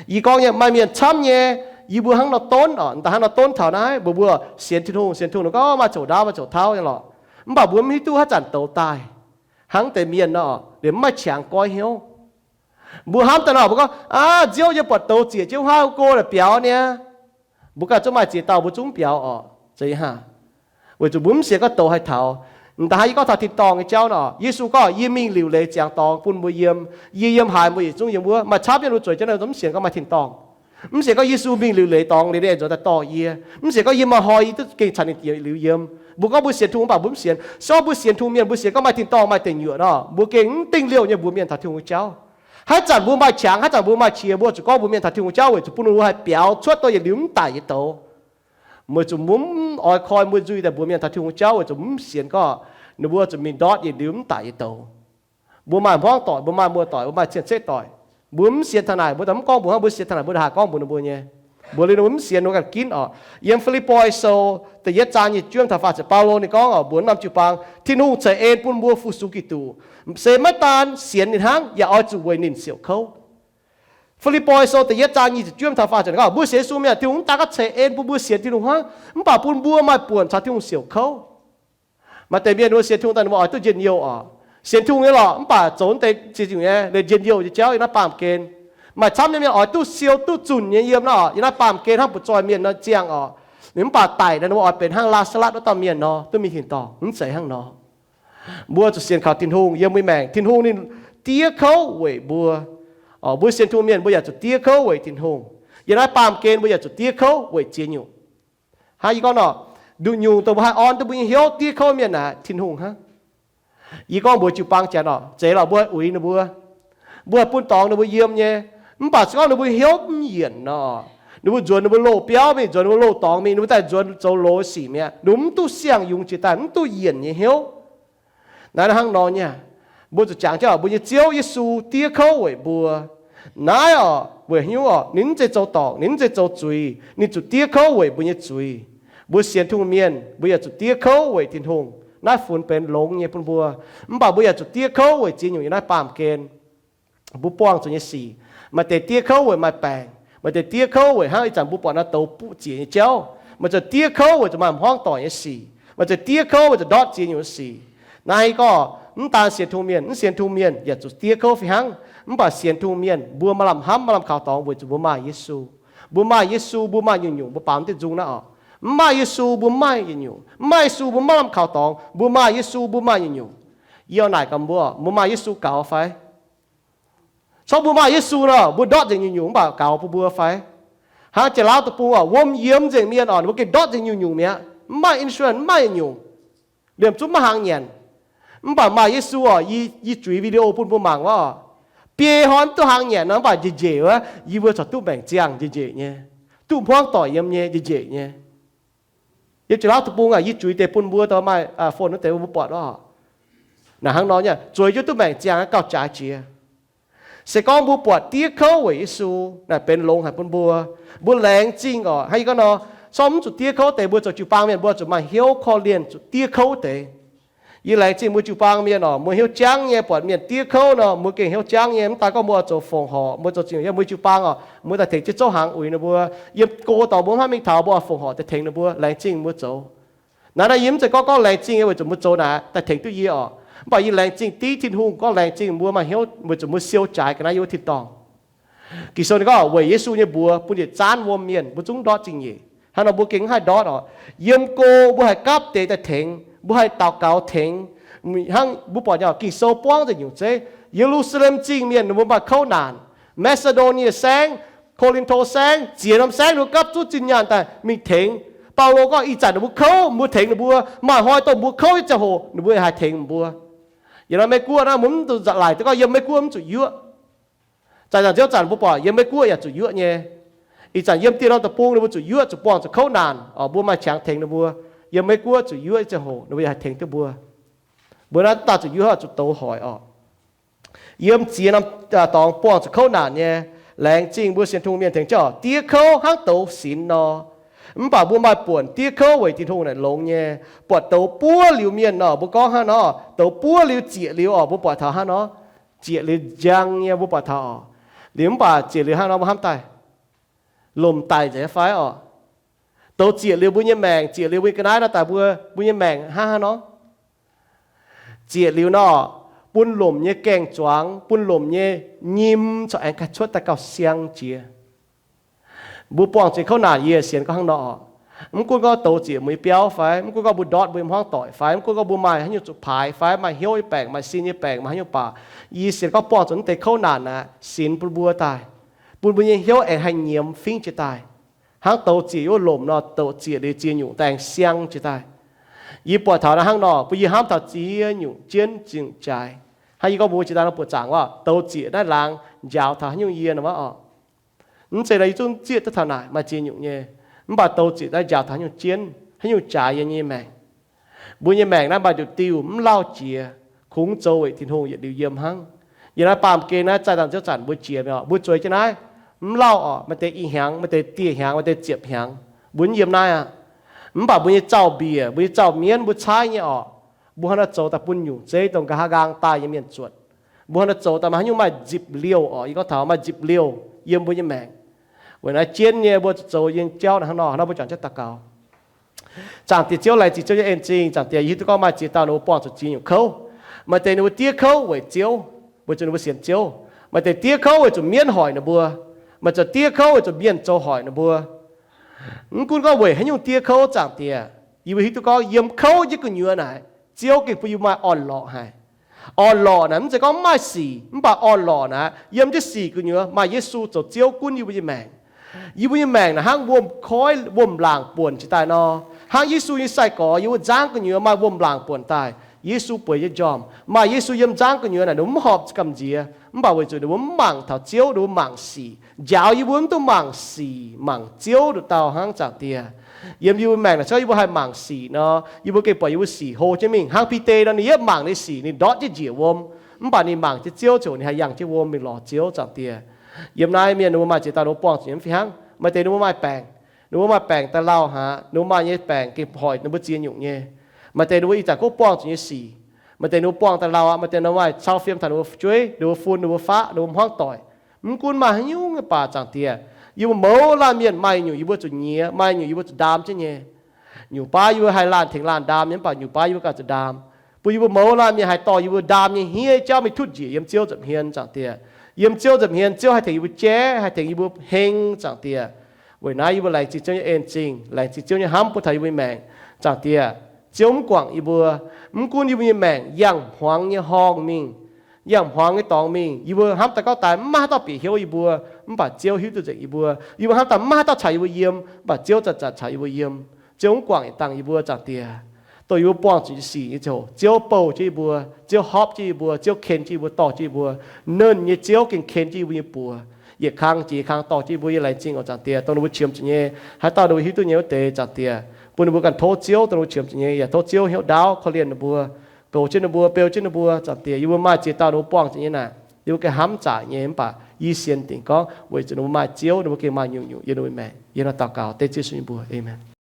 Yie gorngv nyei, maaih mienh camv nyei, yie mbuo hnangv nor donv oc, daaih hnangv nor donv taux naaiv, mbuo, mbuo sienx Tin-Hungh, sienx Tin-Hungh gorngv maaih zoux ndaauv, maaih zoux tauv nyei lorqc. Mv baac mbuo mv hiuv duqv haaix zanc douz daaih. Hnangv deix mienh nor, liemh mv maaih qangx goiv hnyouv. Mbuo hnamv daaih nor, mbuo gorngv, aav, nziouv yie buatc douz zieqc jienv huaav go naaic biaux niaa. Mbuo ganh zungv maaih ziex dauh mbuo zungv biaux oc, zeiz hnangv. Weic zuqc mbuo mv sienx gorngv douz haih taux. M'daaih hnangv yie gorngv taux tin-dorngh nyei jauv nor, Yesu gorngv, yie mingh liuc leiz ziangx dorngx bun mbuo yiem. Yie yiem haaix, mbuo yietc zungv yiem wuov. Maaih camv nyei mbuo zueiz jienv nor mv sienx gorngv maaih tin-dorngh. Mv sienx gorngv Yesu mingh liuc leiz dorngx liuz ninh aengx nzuonx daaih dorh yie. Mv sienx gorngv yie maaih hnoi yie duqv gengh caux ninh liuz yiem. Mbuo gorngv mbuo sienx Tin-Hungh mv baac mbuo mv sienx. Se gorngv mbuo sienx Tin-Hungh mienh mbuo sienx gorngv maaih tin-dorngh maaih deic nyuoqc nor, mbuo gengh mv dingh liouh nyei mbuox mienh taux Tin-Hungh nyei jauv. Haaix zanc mbuo maaih qangx, haaix zanc mbuo maaih qiex, mbuo zuqc gorngv mbuox mienh taux Tin-Hungh jauv weic zuqc bun ninh mbuo haih biaux cuotv dongh yietc liuz mv daic nyei douz. Meih zuqc mv oix koi mbuo nzuih daaih mbuox mienh taux Tin-Hungh jauv weic zuqc mv sienx gorngv ninh mbuo zuqc mingh ndortv yietc liuz mv daic nyei douz. Mbuo maaih hmuangv doic, mbuo maaih muoz-doic, mbuo maaih cien-ceqv doic. Mbuo mv sienx taux naaic, mbuo daaih mv gorngv mbuox hnangv, mbuo sienx taux naaic mbuo ndaaih haih gorngv mbuox ninh mbuo nyei. Mbuox liuz ninh mbuo mv sienx, ninh mbuo ganh ginv oc. Yiem Fi^lipv^poi Sou da'yietv zaang nyic ziepc juov taux faah ziepc, Baulo ninh gorngv oc, mbuox norm jiu-baang, Tin-Hungh ceix en bun mbuo fu-sux Giduc, se maiv daan sienx ninh hnangv, yaac oix zuqc weic ninh siouc kouv. Fi^lipv^poi Sou da'yietv zaang nyic ziepc juov taux faah ziepc gorngv, mbuo sienx Yesu mienh, Tin-Hungh mv daan gorngv ceix en bun mbuo sienx Tin-Hungh hnangv, mv baac bun mbuo maaih buonc caux Tin-Hungh siouc kouv. Maaih deix mienh mbuo sienx Tin-Hungh daaih ninh mbuo oix duqv njien-youh oc. Sienx Tin-Hungh nyei lorqc, mv baac zoux deix ziex nyungc nyei leiz njien-youh nyei jauv yiem naaiv baamh gen. Maaih camv nyei mienh oix duqv siou duqv zunh nyei yiem naaiv oc, yiem naaiv baamh gen hnangv butv-zoih mienh nor ziangh oc. Ninh mv baac daic nor ninh mbuo oix benx hnangv Laa^saa^latv wuov dauh mienh nor, duqv mingh tin-dorngh. Mv zeiz hnangv nor. Mbuo zuqc sienx kaux Tin-Hungh yiem mbuo maengc. Tin-Hungh ninh diev kouv weic mbuo. Mbuo sienx Tin-Hungh mienh mbuo yaac zuqc diev kouv weic Tin-Hungh. Yiem naaiv baamh gen mbuo yaac zuqc diev kouv weic ziex nyungc. Hnangv yie gorngv nor, nduqc nyungc dongh mbuo haih orn duqv mbuo nyei hnyouv diev kouv mienh naaic Tin-Hungh hnangv. Yie gorngv mbuox jiu-baang janx oc, zeiz lorqc mbuo haih uix ninh mbuo, mbuo haih bun dorngx ninh mbuo yiem nyei. Mv baac se gorngv ninh mbuo hnyouv mv yienc nor, ninh mbuo nzuonx ninh mbuo loz-biauv mingh, nzuonx ninh mbuo loz-dorngx mingh, ninh mbuo daaih nzuonx zoux loz sic mi'aqv, ninh mbuo mv duqv siang-yungz jiex daaih, mv duqv yienc nyei hnyouv. Naaiv hnangv nor nyei, mbuo zuqc jangx jienv oc, mbuo nyei Ziouv Yesu diev kouv weic mbuo. Naaiv oc, weic hnyouv oc, ninh mv zeiz zoux dorngc, ninh mv zeiz zoux zuiz, ninh zuqc diev kouv weic mbuo nyei zuiz. Mbuo sienx Tin-Hungh mienh mbuo yaac zuqc diev kouv weic Tin-Hungh. Naaiv funx benx longx nyei bun mbuo. Mv baac mbuo yaac zuqc diev kouv weic ziex nyungc yiem naaiv baamh gen mbuo buangh zuqc nyei sic. Maaih deix diev kouv weic maaih baengc, maaih deix diev kouv weic hnangv ih zanc mbuo buatc naaiv douz buv ziec nyei jauv, maaih deix diev kouv weic zuqc maaih hmuangv doic nyei sic, maaih deix diev kouv weic zuqc ndortv ziex nyungc nyei sic. Naaiv gorngv mv daan sienx Tin-Hungh mienh, mv sienx Tin-Hungh mienh yaac zuqc diev kouv fih hnangv. Mv baac sienx Tin-Hungh mienh mbuo maaih lamh hnamv maaih lamh kaux dorngx weic zuqc mbuo maaih Yesu. Mbuo maaih Yesu mbuo maaih nyungc-nyungc, mbuo baaux mv deix nzung naaiv oc. Mv maaih Yesu mbuo mv maaih nyungc-nyungc, mv maaih Yesu mbuo mv maaih lamh kaux dorngx. Mbuo maaih Yesu mbuo maaih nyungc-nyungc. Yie oix naaic gaax mbuo, mbuo maaih Yesu gaux fai? Corc mbuo maaih Yesu nor, mbuo ndortv nzengc nyungc-nyungc mv baac gaux bun mbuo fai? Hnangv Janx-Laauv deic-bung oc, wuom yiemx nzengc mienh oc, ninh mbuo gengh ndortv nzengc nyungc-nyungc mi'aqv, mv maaih insurance, mv maaih nyungc-nyungc, liemh zungv maiv hnaangx nyanc. Mv baac maaih Yesu oc, yie, yie juix video bun mbuo mangc wuov oc, biei hnoi mv duqv hnaangx nyanc nor, mv baac njiec njiec wuov, yie mbuo corc duqv maengc ziangh njiec njiec nyei, duqv hmuangv doic yiem nyei njiec njiec nyei. Yiem Janx-Laauv deic-bung aac, yie juix deix bun mbuo dorh maaih phone wuov deix mbuo buatc wuov oc. Naaic hnangv nor nyei, zueiz jienv duqv maengc ziangh gauh jaaix jiex. Se gorngv mbuo buatc diev kouv weic Yesu, naaic benx longx haic bun mbuo. Mbuo laengz zingh oc. Hnangv yie gorngv nor, corc mv zuqc diev kouv deix, mbuo zoux jiu-baang mienh mbuo zuqc maaih hnyouv korv-lienh zuqc diev kouv deix. Yie laengz zingh mbuo jiu-baang mienh oc, mbuo hnyouv jangv nyei, buatc mienh diev kouv nor, mbuo gengh hnyouv jangv nyei. Mv daan gorngv mbuo oix zoux fongc horc, mbuo zoux zingh yiem mbuo jiu-baang oc, mbuo daaih tengx jienv zouv hnaangx uix ninh mbuo. Yiem go dorngx mbuo mv haih mingh taux, mbuo oix fongc horc daaih tengx ninh mbuo, laengz zingh mbuo zoux. Naaiv, naaiv yie mv zeiz gorngv, gorngv laengz zingh weic zuqc mbuo zoux naaic daaih tengx duqv yie oc. Mv baac yie laengz zingh div Tin-Hungh, gorngv laengz zingh mbuo maaih hnyouv weic zuqc mbuo siou jaaix ga'naaiv yiem wuov tin-dorngh. Ging-Sou ninh gorngv, weic Yesu nyei mbuox bun yietc zaanv wuom mienh mbuo zungv ndortv zingh nyeic. Hnangv nor mbuo gengh mv haih ndortv oc. Yiem go mbuo haih gapv deix daaih tengx, mbuo haih daux gaux tengx. Hnangv mbuo buatc nyei oc, Ging-Sou buangv nzengc nyungc zeiv, Ye^lu^saa^lem Zingh mienh ninh mbuo maaih kouv naanc, Maa^si^ndo^nie Saengv, Ko^lin^to Saengv, ziex norm saengv ninh mbuo gapv zutv zinh nyaanh daaih mingh tengx. Baulo gorngv ih zanc ninh mbuo kouv, mbuo tengx ninh mbuo. Maaih hnoi dongh mbuo kouv nyei ziangh hoc ninh mbuo haih tengx mbuo. Yiem naaiv Meiv-Guoqv naaiv mbuo mv zuqc laaix gorngv yiem Meiv-Guoqv mv zuqc yuoqv. Zanc-zanc nziouv zanc mbuo buatc yiem Meiv-Guoqv yaac zuqc yuoqv nyei. Ih zanc yiem dieh norm deic-bung ninh mbuo zuqc yuoqv, zuqc buangh zuqc kouv naanc oc, mbuo maaih qangx tengx ninh mbuo. Yiem Meiv-Guoqv zuqc yuoqv nyei ziangh hoc ninh mbuo yaac haih tengx duqv mbuo. Mbuo naaiv daaih zuqc yuoqv zuqc douz hoic oc. Yiem ziex norm dorngx buangh zuqc kouv naanc nyei. Laengz zingh mbuo sienx Tin-Hungh mienh tengx jienv oc, diev kouv hnangv douz sinx nor. Mv baac mbuo maaih buonc diev kouv weic Tin-Hungh naaic longx nyei. Buatc douz buov liuz mienh nor, mbuo gorngv hnangv nor, douz buov liuz zieqc liuz oc, mbuo buatc taux hnangv nor. Zieqc liuz njang nyei mbuo buatc taux oc. Liuz mv baac zieqc liuz hnangv nor mbuo hnamv daaih, lomc daic nzengc fai oc? Douz zieqc liuz mbuo nyei maengc, zieqc liuz mbuo nyei ga'naaiv nor daaih mbuo, mbuo nyei maengc hnangv haaix nor? Zieqc liuz nor, bun lomc nyei gaeng-zuangx, bun lomc nyei nyim corc aengx ganh cuotv daaih gauh siang jiex. Mbuo buangh zuqc kouv naanc, yie sienx gorngv hnangv nor oc. Mv gunv gorngv douz zieqc mbuo nyei biauv fai, mv gunv gorngv mbuo ndortv mbuo nyei hmuangv doic fai, mv gunv gorngv mbuo maaih haaix nyungc zuqc paaix fai, maaih hnyouv nyei baengc, maaih sin nyei baengc, maaih haaix nyungc baac, yie sienx gorngv buangh zuqc naaiv deix kouv naanc naaic, sinx bun mbuo daaih, bun mbuo nyei hnyouv aengx haih nyiemz fingv jiex daaih. Hnangv douz zieqc wuov lomc nor, douz zieqc liuz ziex nyungc daaih aengx siang jiex daaih. Yie buatc taux naaiv hnangv nor, bun yie hnamv taux ziex nyungc jienv ziex nyungc jaaix. Hnangv yie gorngv mbuo jiex daaih nor buoqc zaangc wuov, douz zieqc naaiv laangz njaaux taux haaix nyungc yie nor wuov oc. Mv zeiz nor yie zungv zieqv duqv taux naaic maaih ziex nyungc nyei. Mv baac douz zieqc naaiv njaaux taux haaix nyungc jienv, haaix nyungc jaaix yie nyei maengc. Mbuo nyei maengc naaiv maaih nduqc diuh mv lauh jiex, kungx zoux weic Tin-Hungh yietc liuz yiem hnangv. Yiem naaiv baamh gen naaiv zaih dangh ziouv zanc mbuo jiex mi'aqv. Mbuo zueiz jienv naaiv, mv lauh orqc, maaih deix i hnyangx, maaih deix dieh hnyangx, maaih deix ziepc hnyangx, mbuo mv yiem naaiv aqv. Mv baac mbuo nyei zaux-mbiec, mbuo nyei zaux-mienv, mbuo caaiv nyei orqc, mbuo hnangv naaiv zoux daaih bun nyungc zeiv dongh nqa'haav nqaang daaih nyei mienh zuotc. Mbuo hnangv naaiv zoux daaih maaih haaix nyungc maaih nzipc liouh orqc. Yie gorngv taux maaih nzipc liouh yiem mbuo nyei maengc. Weic naaiv jienv nyei mbuo zoux yiem jauv naaiv hnangv nor, hnangv mbuo juangc jienv daux gaux. Zaangc Diex Ziouv, laengz zingh Ziouv nyei en zingh. Zaangc Diex, yie hiuv duqv gorngv maaih ziex dauh ninh mbuo buangh zuqc ziex nyungc kouv. Maaih deix ninh mbuo diev kouv weic Ziouv, weic zuqc ninh mbuo sienx Ziouv. Maaih deix diev kouv weic zuqc mienv hoic ninh mbuo. Maaih deix diev kouv weic zuqc mienh zoux hoic ninh mbuo. Mv gunv gorngv weic haaix nyungc diev kouv, Zaangc Diex, yie mbuo hiuv duqv gorngv yiem kouv jienv gu'nyuoz naaic, Ziouv gengh bun yie mbuo maaih orn-lorqc haic. Orn-lorqc naaic mv zeiz gorngv mv maaih sic, mv baac orn-lorqc naaic yiem jienv sic gu'nyuoz maaih Yesu zoux Ziouv gunv yie mbuo nyei maengc. Yie mbuo nyei maengc naaic hnangv wuom-koiv wuom-laangc buonc jiex daaih nor, hnangv Yesu nyei sai-gorx yiem wuov nzangv gu'nyuoz maaih wuom-laangc buonc daaih. Yesu bueix nyei njormh maaih Yesu yiem nzangv gu'nyuoz naaic, ninh mbuo mv horpc gamh nziex, mv baac weic zuqc ninh mbuo mv mangc taux Ziouv, ninh mbuo mangc sic. Njaaux yie mbuo mv duqv mangc sic mangc Ziouv nduqc dauh hnangv, Zaangc Diex. Yiem yie mbuo maengc naaic, se gorngv yie mbuo haih mangc sic nor, yie mbuo gengh buatc yie mbuo sic hlo jienv mingh. Hnangv Bide nor, ninh yietv mangc ninh sic, ninh ndortv jienv njiec wuom. Mv baac ninh mangc jienv Ziouv ziouc ninh haih yangh jienv wuom mingh lorz Ziouv, Zaangc Diex. Yiem naaiv mienh ninh mbuo maaih ziex dauh ninh mbuo buangh zuqc nyei mv fih hnangv. Maaih deix ninh mbuo maaih baengc, ninh mbuo maaih baengc daaih lauh haic, ninh mbuo maaih nyei baengc gengh hoic ninh mbuo ziex nyungc nyei. Maaih deix ninh mbuo ih zanc kuv buangh zuqc nyei sic. Maaih deix ninh mbuo buangh daaih lauh aqv, maaih deix ninh mbuo maaih cau fiem taux ninh mbuo fu'jueiv, ninh mbuo fun, ninh mbuo faqv, ninh mbuo hmuangv doic. Mv gunv maaih haaix nyungc nyei baac, Zaangc Diex, yie mbuo mouz laanh mienh maaih nyungc yie mbuo zuqc nyiex, maaih nyungc yie mbuo zuqc ndaam jienv nyei. Nyungc baav yie mbuo haih laanh tengx laanh ndaam nyei, mv baac nyungc baav yie mbuo ganh zuqc ndaam. Bun yie mbuo mouz laanh mienh haih dorh yie mbuo ndaam nyei hniev jauv mingh tutv njiec yiem Ziouv nza'hmien, Zaangc Diex. Yiem Ziouv nza'hmien, Ziouv haih tengx yie mbuo jaiv, haih tengx yie mbuo heng, Zaangc Diex. Weic naaiv yie mbuo laengz zingh Ziouv nyei en zingh, laengz zingh Ziouv nyei hnamv bun taux yie mbuo nyei maengc, Zaangc Diex. Ziouv mv guangc yie mbuo, mv gunv yie mbuo nyei maengc yangh hmuangx nyei horngh mingh, yangh hmuangx nyei dorngx mingh, yie mbuo hnamv daaih gorngv daaih maiv maaih haaix dauh bieqc hnyouv yie mbuo, mv baac Ziouv hiuv duqv nzengc yie mbuo. Yie mbuo hnamv daaih maiv maaih haaix dauh caux yie mbuo yiem, mv baac Ziouv zanc-zanc caux yie mbuo yiem. Ziouv mv guangc yietc dangh yie mbuo, Zaangc Diex. Dongh yie mbuo buangh zuqc nyei sic nyei ziangh hoc, Ziouv bouh jienv yie mbuo, Ziouv hopv jienv yie mbuo, Ziouv ken jienv yie mbuo, dorh jienv yie mbuo. Nernh nyei Ziouv gengh ken jienv yie mbuo nyei buoz. Yietc kang jiex yietc kang dorh jienv yie mbuo. Yie laengz zingh oc, Zaangc Diex, dongh ninh mbuo qiemx zuqc nyei, haaix dauh ninh mbuo hiuv duqv nyei wuov deix, Zaangc Diex, bun ninh mbuo ganh tov Ziouv. Dongh ninh mbuo qiemx zuqc nyei, yaac tov Ziouv hnyouv ndaauv korv-lienh ninh mbuo, goux jienv ninh mbuo, beu jienv ninh mbuo, Zaangc Diex. Yie mbuo maaih ziex dauh ninh mbuo buangh zuqc nyei naaic, yie mbuo gengh hnamv zaqc nyei, mv baac yie sienx dingc gorngv weic zuqc ninh mbuo maaih Ziouv, ninh mbuo gengh maaih nyungc-nyungc yiem ninh mbuo maengc. Yie hnangv daux gaux dengv Ziouv Yesu nyei mbuox. Aamen.